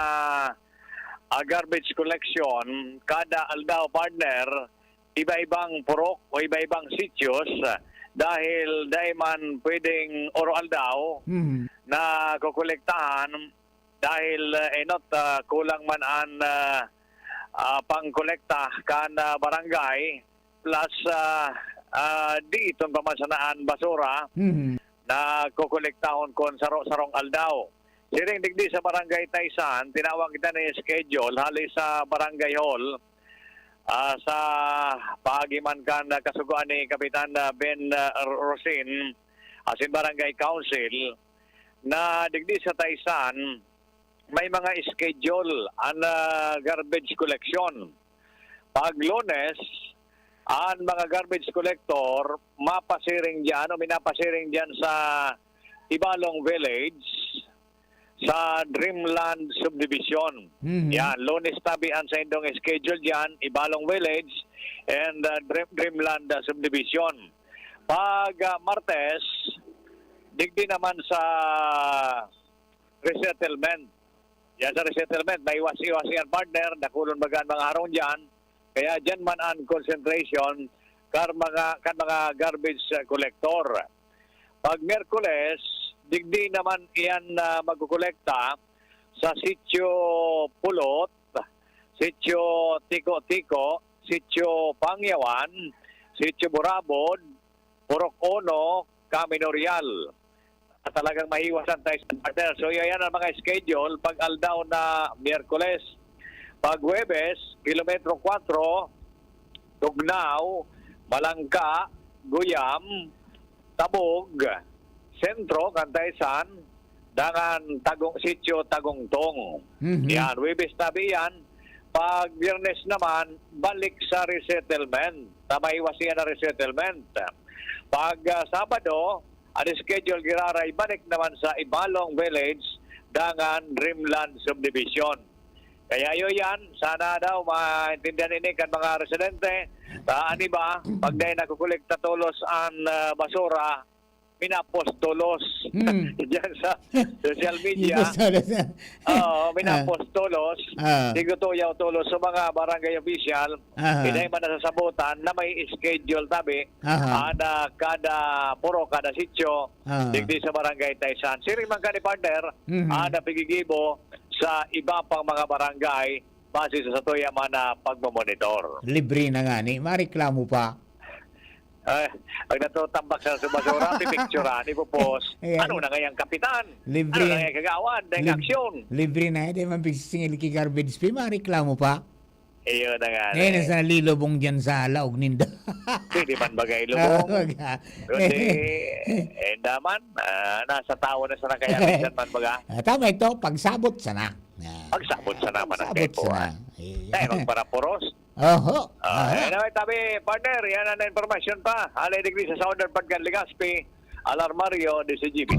ah, garbage collection kada aldaw, partner, iba-ibang purok o iba-ibang sitios, ah, dahil dai man pwedeng oro-aldaw Mhm. na kokolektahan dahil, ah, enot, ah, kulang man an, ah, ah, pangkolekta kan, ah, barangay, plus, ah, ah, di iton pa man sana an basura Mhm. na kokolektahon kon saro-sarong aldaw. Siring digdi sa Barangay Taysan, tinawag kita ni schedule hali sa Barangay Hall, ah, sa paagi man kan kasugoan ni Kapitan, ah, Ben, ah, Rosin, asin Barangay Council, na digdi sa Taysan, may mga schedule an, ah, garbage collection. Pag Lunes, an mga garbage collector mapasiring diyan o minapasiring diyan sa Ibalong Village, sa Dreamland Subdivision. Mhm. Yan, Lunes tabi an saindong schedule diyan, Ibalong Village and, ah, Dream-, Dreamland, ah, Subdivision. Pag, ah, Martes, digdi naman sa resettlement. Yan sa resettlement, maiwas-iwas yan, partner. Dakulon baga an mga harong diyan. Kaya diyan man an concentration kan mga, kan mga garbage, ah, collector. Pag Miyerkules, digdi naman iyan, ah, magkokolekta sa Sitio Pulot, Sitio Tiko-Tiko, Sitio Pangyawan, Sitio Burabod, Purok Uno, Kaminorial. Talagang maiwas an Taysan, partner. So, yan ang mga schedule pag aldaw na Miyerkules. Pag Huwebes, Kilometro kwatro, Tugnao, Malangka, Guyam, Tabog, Sentro kan Taysan, dangan Tagong-, Sitio Tagongtong. Mhm. Yan, Huwebes tabi yan. Pag Biyernes naman, balik sa resettlement. Tama, iwas niya na resettlement. Pag, ah, Sabado, ang schedule giraray balik naman sa Ibalong Village, dangan Dreamland Subdivision. Kaya yun yan, sana daw maintindihan ini kan mga residente. Sa ani ba, pag dahil nakukolekta tolos ang, ah, basura, minapostolos. Hmm. Diyan sa social media. Minapostolos. Oo, Ah. minapostolos. Ah. Sigo tuyaw tolos sa mga barangay official. Aha. Pinay man nasasabutan na may schedule tabi. Aha. Ana kada puro, kada sitio. Ah. Digdi sa barangay Taysan. Siring man kani, partner, Mhm. ana pigigibo sa iba pang mga barangay base sa satuya man na pagmamonitor. Libre na ngani, mareklamo pa. Ay, pag natutambak sa, sa basura, pipicturan, ipopost. Ayan. Ano na ngayang kapitan? Libre. Ano na ngayang kagawad? Dahil Lib-, aksyon. Libre na, eh, di man pigsisingil ki garbage fee, mareklamo pa. Iyo na nga, Eh, eh. nasa lilubong dyan sa laog ninda. Pwede man bagay lubong. Ah, baga. Kundi, eh, daman, ah, nasa tawo na sana kaya minsan man baga. Ah, tama ito, pagsabot sana. Ah, Pagsabot sana man ang pagsabot kaipuhan. sana. Eh, Tayo magparapuros. Oho. Ah, Aha. anyway, tabi, partner, yan ang impormasyon pa. Hali digdi sa Southern Pagkan Legazpi, Alarmario de C G B.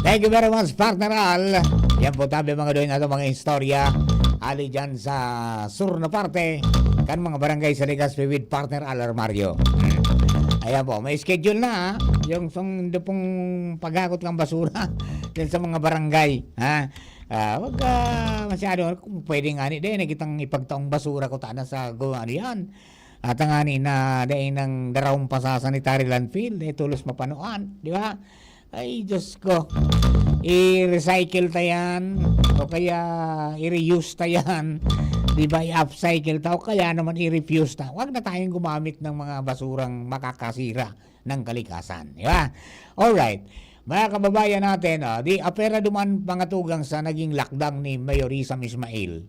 Thank you very much, Partner Al. Yan po, tabi, mga doy, na mga istorya. Ali dyan sa sur na parte, kan mga barangay sa Legazpi with Partner Al Armario. Ayan po, may schedule na, ha? Yung song, pong paghakot ng basura dyan sa mga barangay, ha? Ah, wag ka masyado, kung pwede nga ni, dahil na kitang ipagtaong basura ko tana sa go, ano yan? At ang ani na dai nang darawon pa sa sanitary landfill, eh, tulos mapanuan, di ba? Ay, Diyos ko. I-recycle ta yan, o kaya i-reuse ta yan. di ba, i-upcycle ta o kaya naman i-refuse ta. Huwag na tayong gumamit ng mga basurang makakasira ng kalikasan. Di ba? Alright. Mga kababayan natin, ah, di apera duman mga tugang sa naging lakdang ni Mayor Isam Ismail.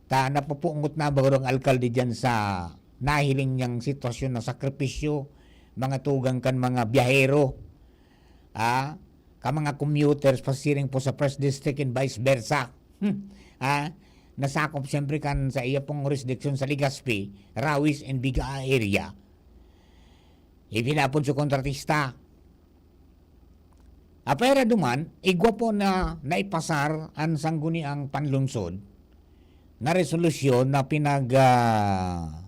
Ta napupungot na ba ang alkalde dyan sa nahiling niyang sitwasyon na sakripisyo, mga tugang kan mga biyahero, ah, ka mga commuters pasiring po sa First District and vice versa. Hmm. Ah, nasakop siyempre kan sa iya pong jurisdiction sa Legazpi, Rawis and Bigaa area. Ipinapod sa kontratista. Apera duman, igwa po na naipasar an sangguniang panlungsod na resolusyon na pinag, ah,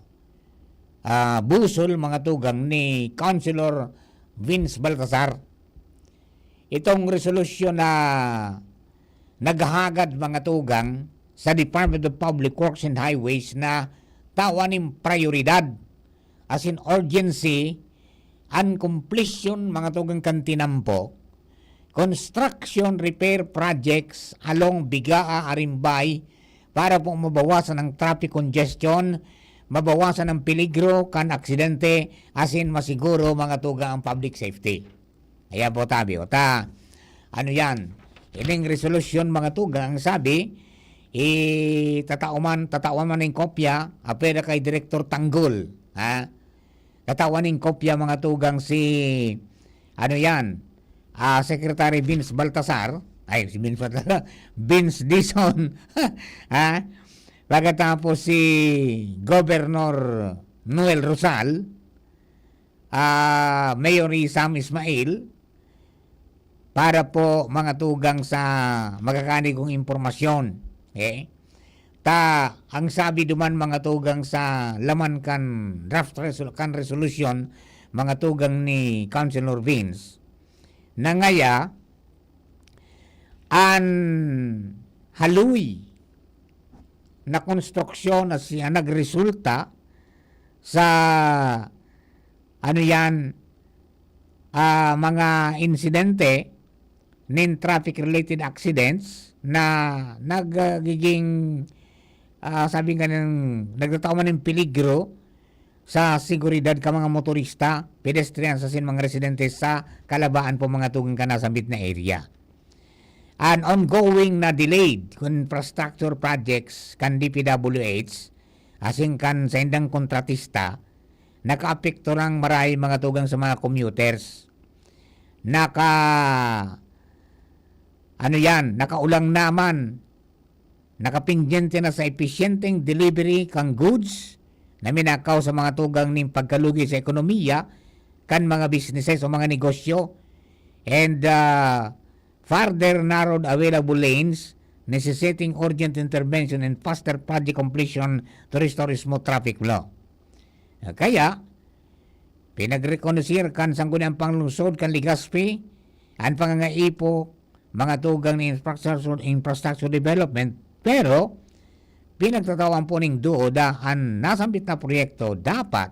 ah, busol, mga tugang, ni Councilor Vince Baltasar. Itong resolusyon na naghahagad, mga tugang, sa Department of Public Works and Highways na tawan nin prioridad, as in urgency, an completion, mga tugang, kan tinampo, construction repair projects along Bigaa Arimbay para po mabawasan ang traffic congestion, mabawasan ang peligro kan aksidente, asin masiguro, mga tugang, ang public safety. Ayan po, tabi. O ta, ano yan? Ining resolusyon, mga tugang, ang sabi, itatao man, tatawan man ning kopya, apwera kay Direktor Tanggol, ha? Tatawan ning kopya, mga tugang, si, ano yan, ah, Secretary Vince Baltasar, ay, si Vince Baltasar, Vince Dizon, ha? Pagkatapos si Governor Noel Rosal, ah, Mayor Sam Ismail, para po, mga tugang, sa magkakanig kong impormasyon. Okay? Ta, ang sabi duman, mga tugang, sa laman kan draft resol-, kan resolusyon, mga tugang, ni Councilor Vince, na ngaya, an haloy na konstruksyon na siya nagresulta sa, ano yan, ah, mga insidente nin traffic-related accidents na nagiging, ah, sabi nga ng, nagtatao man ng peligro sa seguridad ka mga motorista, pedestrians, asin mga residente sa Calabaan po, mga tugang, kan nasambit na area. An ongoing na delayed infrastructure projects kan D P W H asin kan saindang kontratista, nakaapekto rang marahay, mga tugang, sa mga commuters. Naka, ano yan, nakaulang naman, nakapindyente na sa episyenteng delivery kan goods na minakaw sa mga tugang nin pagkalugi sa ekonomiya kan mga businesses o mga negosyo. And, ah, further narrowed available lanes, necessitating urgent intervention and faster project completion to restore smooth traffic flow. Kaya, pinagrekonoser kan Sangguniang Panlungsod kan Legazpi an pangangaipo, mga tugang ni infrastructure, infrastructure development, pero pinagtatawan po ning duda an nasambit na proyekto dapat,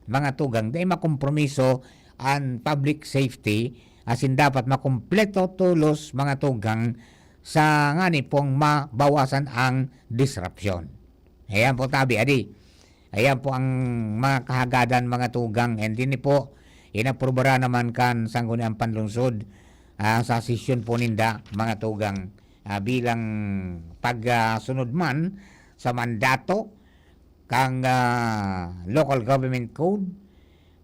mga tugang, dai makompromiso an public safety, asin dapat makumpleto tolos, mga tugang, sa ngani pong mabawasan ang disruption. Ayan po, tabi, adi. Ayan po ang mga kahagadan, mga tugang. And din po, inaprubaran naman kan Sangguniang Panlungsod, ah, sa sesyon po ninda, mga tugang, ah, bilang pagsunod man sa mandato kang, ah, Local Government Code,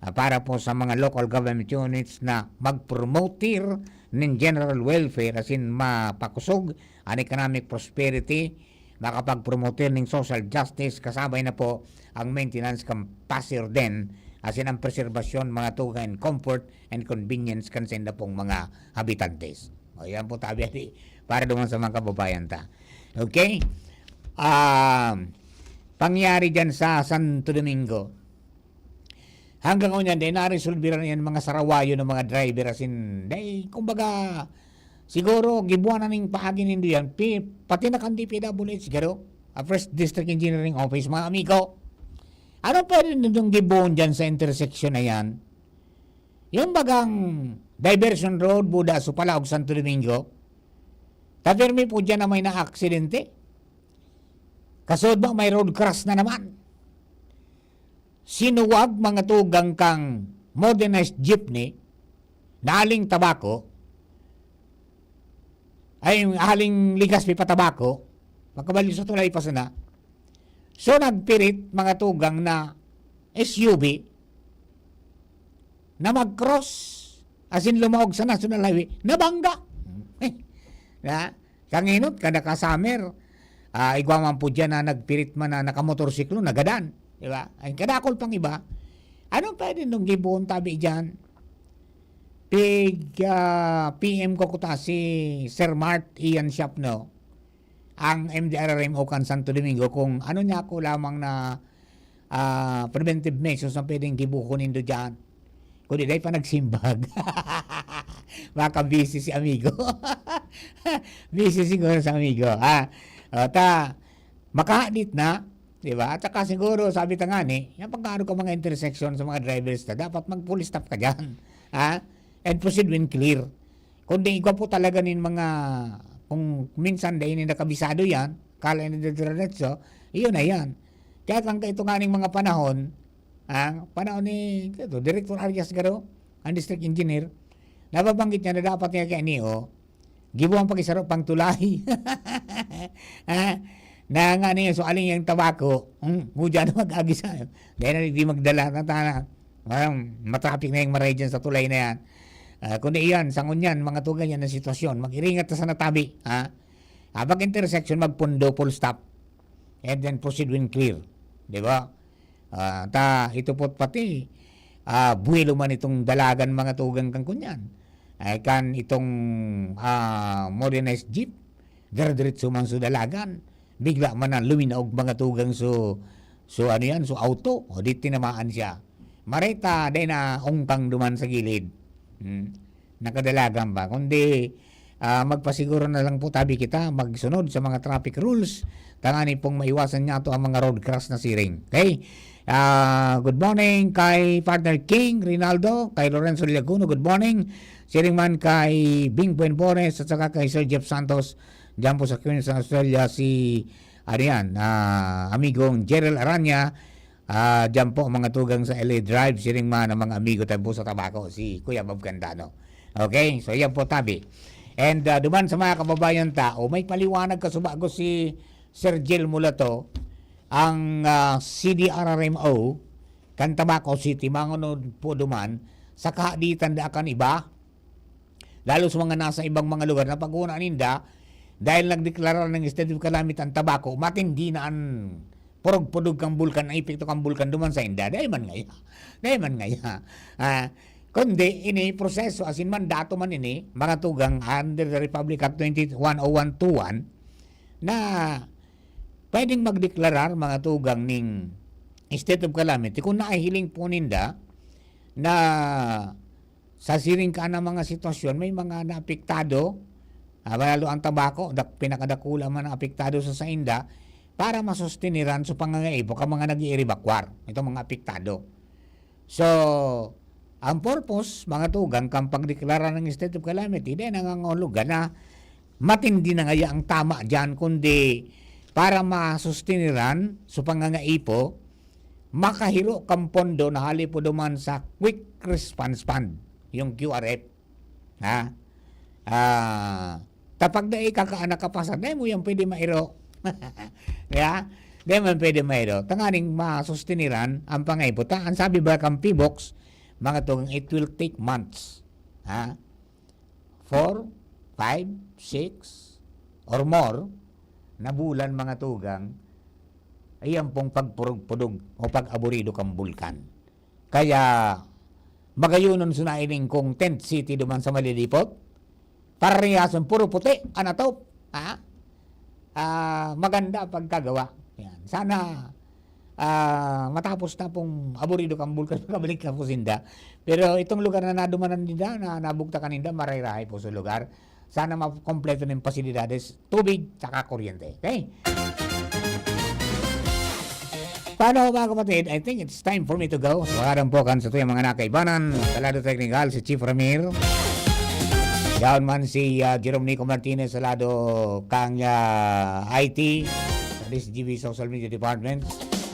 ah, para po sa mga local government units na mag-promote nin general welfare asin mapakosog an economic prosperity, makapag-promote nin social justice, kasabay na po ang maintenance kan pasi-orden asin ang preserbasyon, mga tugang, comfort and convenience kan sainda pong mga habitantes. O, yan po, tabi, adi, para duman sa mga kababayan ta. Okay? Ah, pangyari dyan sa Santo Domingo. Hanggang ngunyan, dai naresolbiran yan mga sarawayo ng mga driver, asin, dai, kumbaga, siguro, gibuan na ning paagi nindo yan, pi-, pati na kan D P W H, garo, ah, First District Engineering Office, mga amigo. Ano pwede nindong gibuon dyan sa intersection na yan? Yung bagang diversion road, Buda, Supala ug Santo Domingo, ta pirmi po dyan na may naaksidente. Kasod ba, may road crash na naman. Sinuwag mga tugang kang modernized jeepney na haling Tabaco, ay, haling Legazpi pa Tabaco, makabalik sa tulay pa sana. So, nagpirit mga tugang na S U V na mag-cross, as in lumaog sa National Highway, nabangga. Na, kanginot, kada ka summer, ah, igwa man po dyan na nagpirit man na nakamotorsiklo, nagadan. Di ba? Ay, kadakol pang iba. Anong pwede nung gibohon tabi dyan? Pig, ah, P M ko kuta si Sir Mart Ian Shop, no? Ang M D R R M o kan Santo Domingo, kung ano niya ako lamang na, ah, preventive measures na pwedeng gibuhon nindo dyan. Kundi dahil pa nagsimbag. Baka busy si amigo. Busy siguro sa amigo, ha? O, ta, makahadit na, di ba? At saka siguro, sabi ta nga ni, yung pagkaano ka mga intersection sa mga drivers na, dapat mag-full stop ka dyan. Ha? And proceed when clear. Kundi igwa po talaga nin mga, kung minsan dahil hindi nakabisado yan, kala na diretso, iyon na yan. Kaya kang ito nga ning mga panahon, ang panahon ni ito, Director Arias Garo, ang district engineer, nababanggit niya na dapat nga kaya niyo, gibo ang pag-isaro pang tulay. Ha? Na nga niya, so aling yung tabako, hmm, mudya na mag-agi sa, dahil na di magdala na tana. Parang matraffic na yung maray dyan sa tulay na yan. Ah, kundi iyan, sa ngunyan, mga tugan yan ang sitwasyon. Mag-iringat na sa natabi, ha? Ah, pag intersection, magpundo, full stop. And then proceed when clear. Di ba? Ah, ta, ito po't pati, ah, buwelo man itong dalagan, mga tugang kan kunyan. Ay, kan itong, ah, modernized jeep, dire-diretso man sa dalagan. Bigla man na luminaog, mga tugang, so, so ano yan, so auto. O di tinamaan siya. Mareta, dahil na ungkang duman sa gilid. Hmm. Nakadalagan pa. Kundi, ah, magpasiguro na lang po tabi kita, magsunod sa mga traffic rules, tangani pong maiwasan niya to ang mga road crash na siring. Okay? Ah, good morning kay Partner King Rinaldo, kay Lorenzo Liaguno, good morning. Siring man kay Bing Buenbores at saka kay Sir Jeff Santos, dyan po sa Queensland, Australia, si, ano yan, ah, amigong Gerald Aranya, ah, dyan po, mga tugang sa L A Drive, siring man ang mga amigo tayo po sa Tabaco, si Kuya Bob Candano. Okay? So, yan po, tabi. And, ah, duman sa mga kababayan tao, may paliwanag kasubago si Sir Jel Mulato, ang, ah, C D R R M O, kan Tabaco City, mangunod po duman, sa kahaditan da kan iba, lalo sa mga nasa ibang mga lugar na pag-una ninda, dahil nagdeklara ng state of calamity ang Tabaco, matindi na ang purog-pudog kang bulkan, ang epekto kang bulkan duman sa inda. Dahil man ngaya. Dahil man ngaya. Ah, kundi, ini proseso, as in, mandato man ini, mga tugang under the Republic Act twenty, one oh one two one, na pwedeng magdeklarar, mga tugang, ning state of calamity kung nahihiling po ninda na sa siring ka na mga sitwasyon, may mga naapektado, ah, lalo ang tabako, dak-, pinakadakula man ang apektado sa sainda, para masustiniran sa pangangaipo ka mga nag-iiribakwar, itong mga apektado. So, ang purpose, mga tugang, kang pagdeklara ng state of calamity, di nangangahulugan na matindi na ngaya ang tama diyan, kundi para masustiniran sa pangangaipo, makahiro kang pondo na hali po duman sa Quick Response Fund, yung Q R F. Ha? Ah, tapag dai ka kaanak ka pasar, dai mo yan pwede mairo. Kaya, dai man pwede mairo. Tanganing masustiniran ang pangaipo ta. Ang sabi ba kang P box, mga tugang, it will take months. Ha? Four, five, six, or more na bulan, mga tugang, ayan pong pagpurog-pudog o pag-aburido kang bulkan. Kaya, magayunon sunain kung tent city duman sa Malilipot. Parehas ang puro puti, anatop. Ha? Ah, maganda pagkagawa. Yan. Sana, ah, matapos na pong aburido kang bulkan, makabalik na po sinda. Pero itong lugar na nadumanan ninda, na nabugtakan ninda, maray-rahay po sa lugar. Sana makompleto ng pasilidades, tubig, saka kuryente. Okay? Paano, mga kapatid? I think it's time for me to go. Sa pangalan po kan sa tuyang mga nakaibanan, sa lado teknikal, si Chief Ramir. Yaon man si, ah, Jerome Nico Martinez sa lado kang, ah, I T. Sa This G B Social Media Department,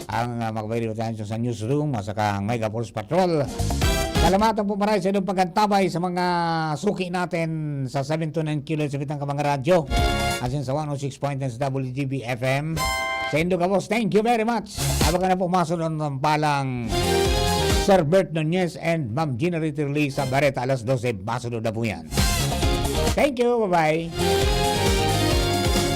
ang uh, magbayari tayo sa newsroom at saka ang Mega Force Patrol. Salamatan po maray sa inyong pag-antabay sa mga suki natin sa seven to nine kilohertz sa bitang ka mga radyo. Asin sa one oh six point nine sa W G B F M. Sa Indo Gabos, thank you very much. Abang na po masunod ng palang Sir Bert Nunez and Ma'am Gina Ritterly sa Bareta alas dose. Masunod na po yan. Thank you. Bye-bye.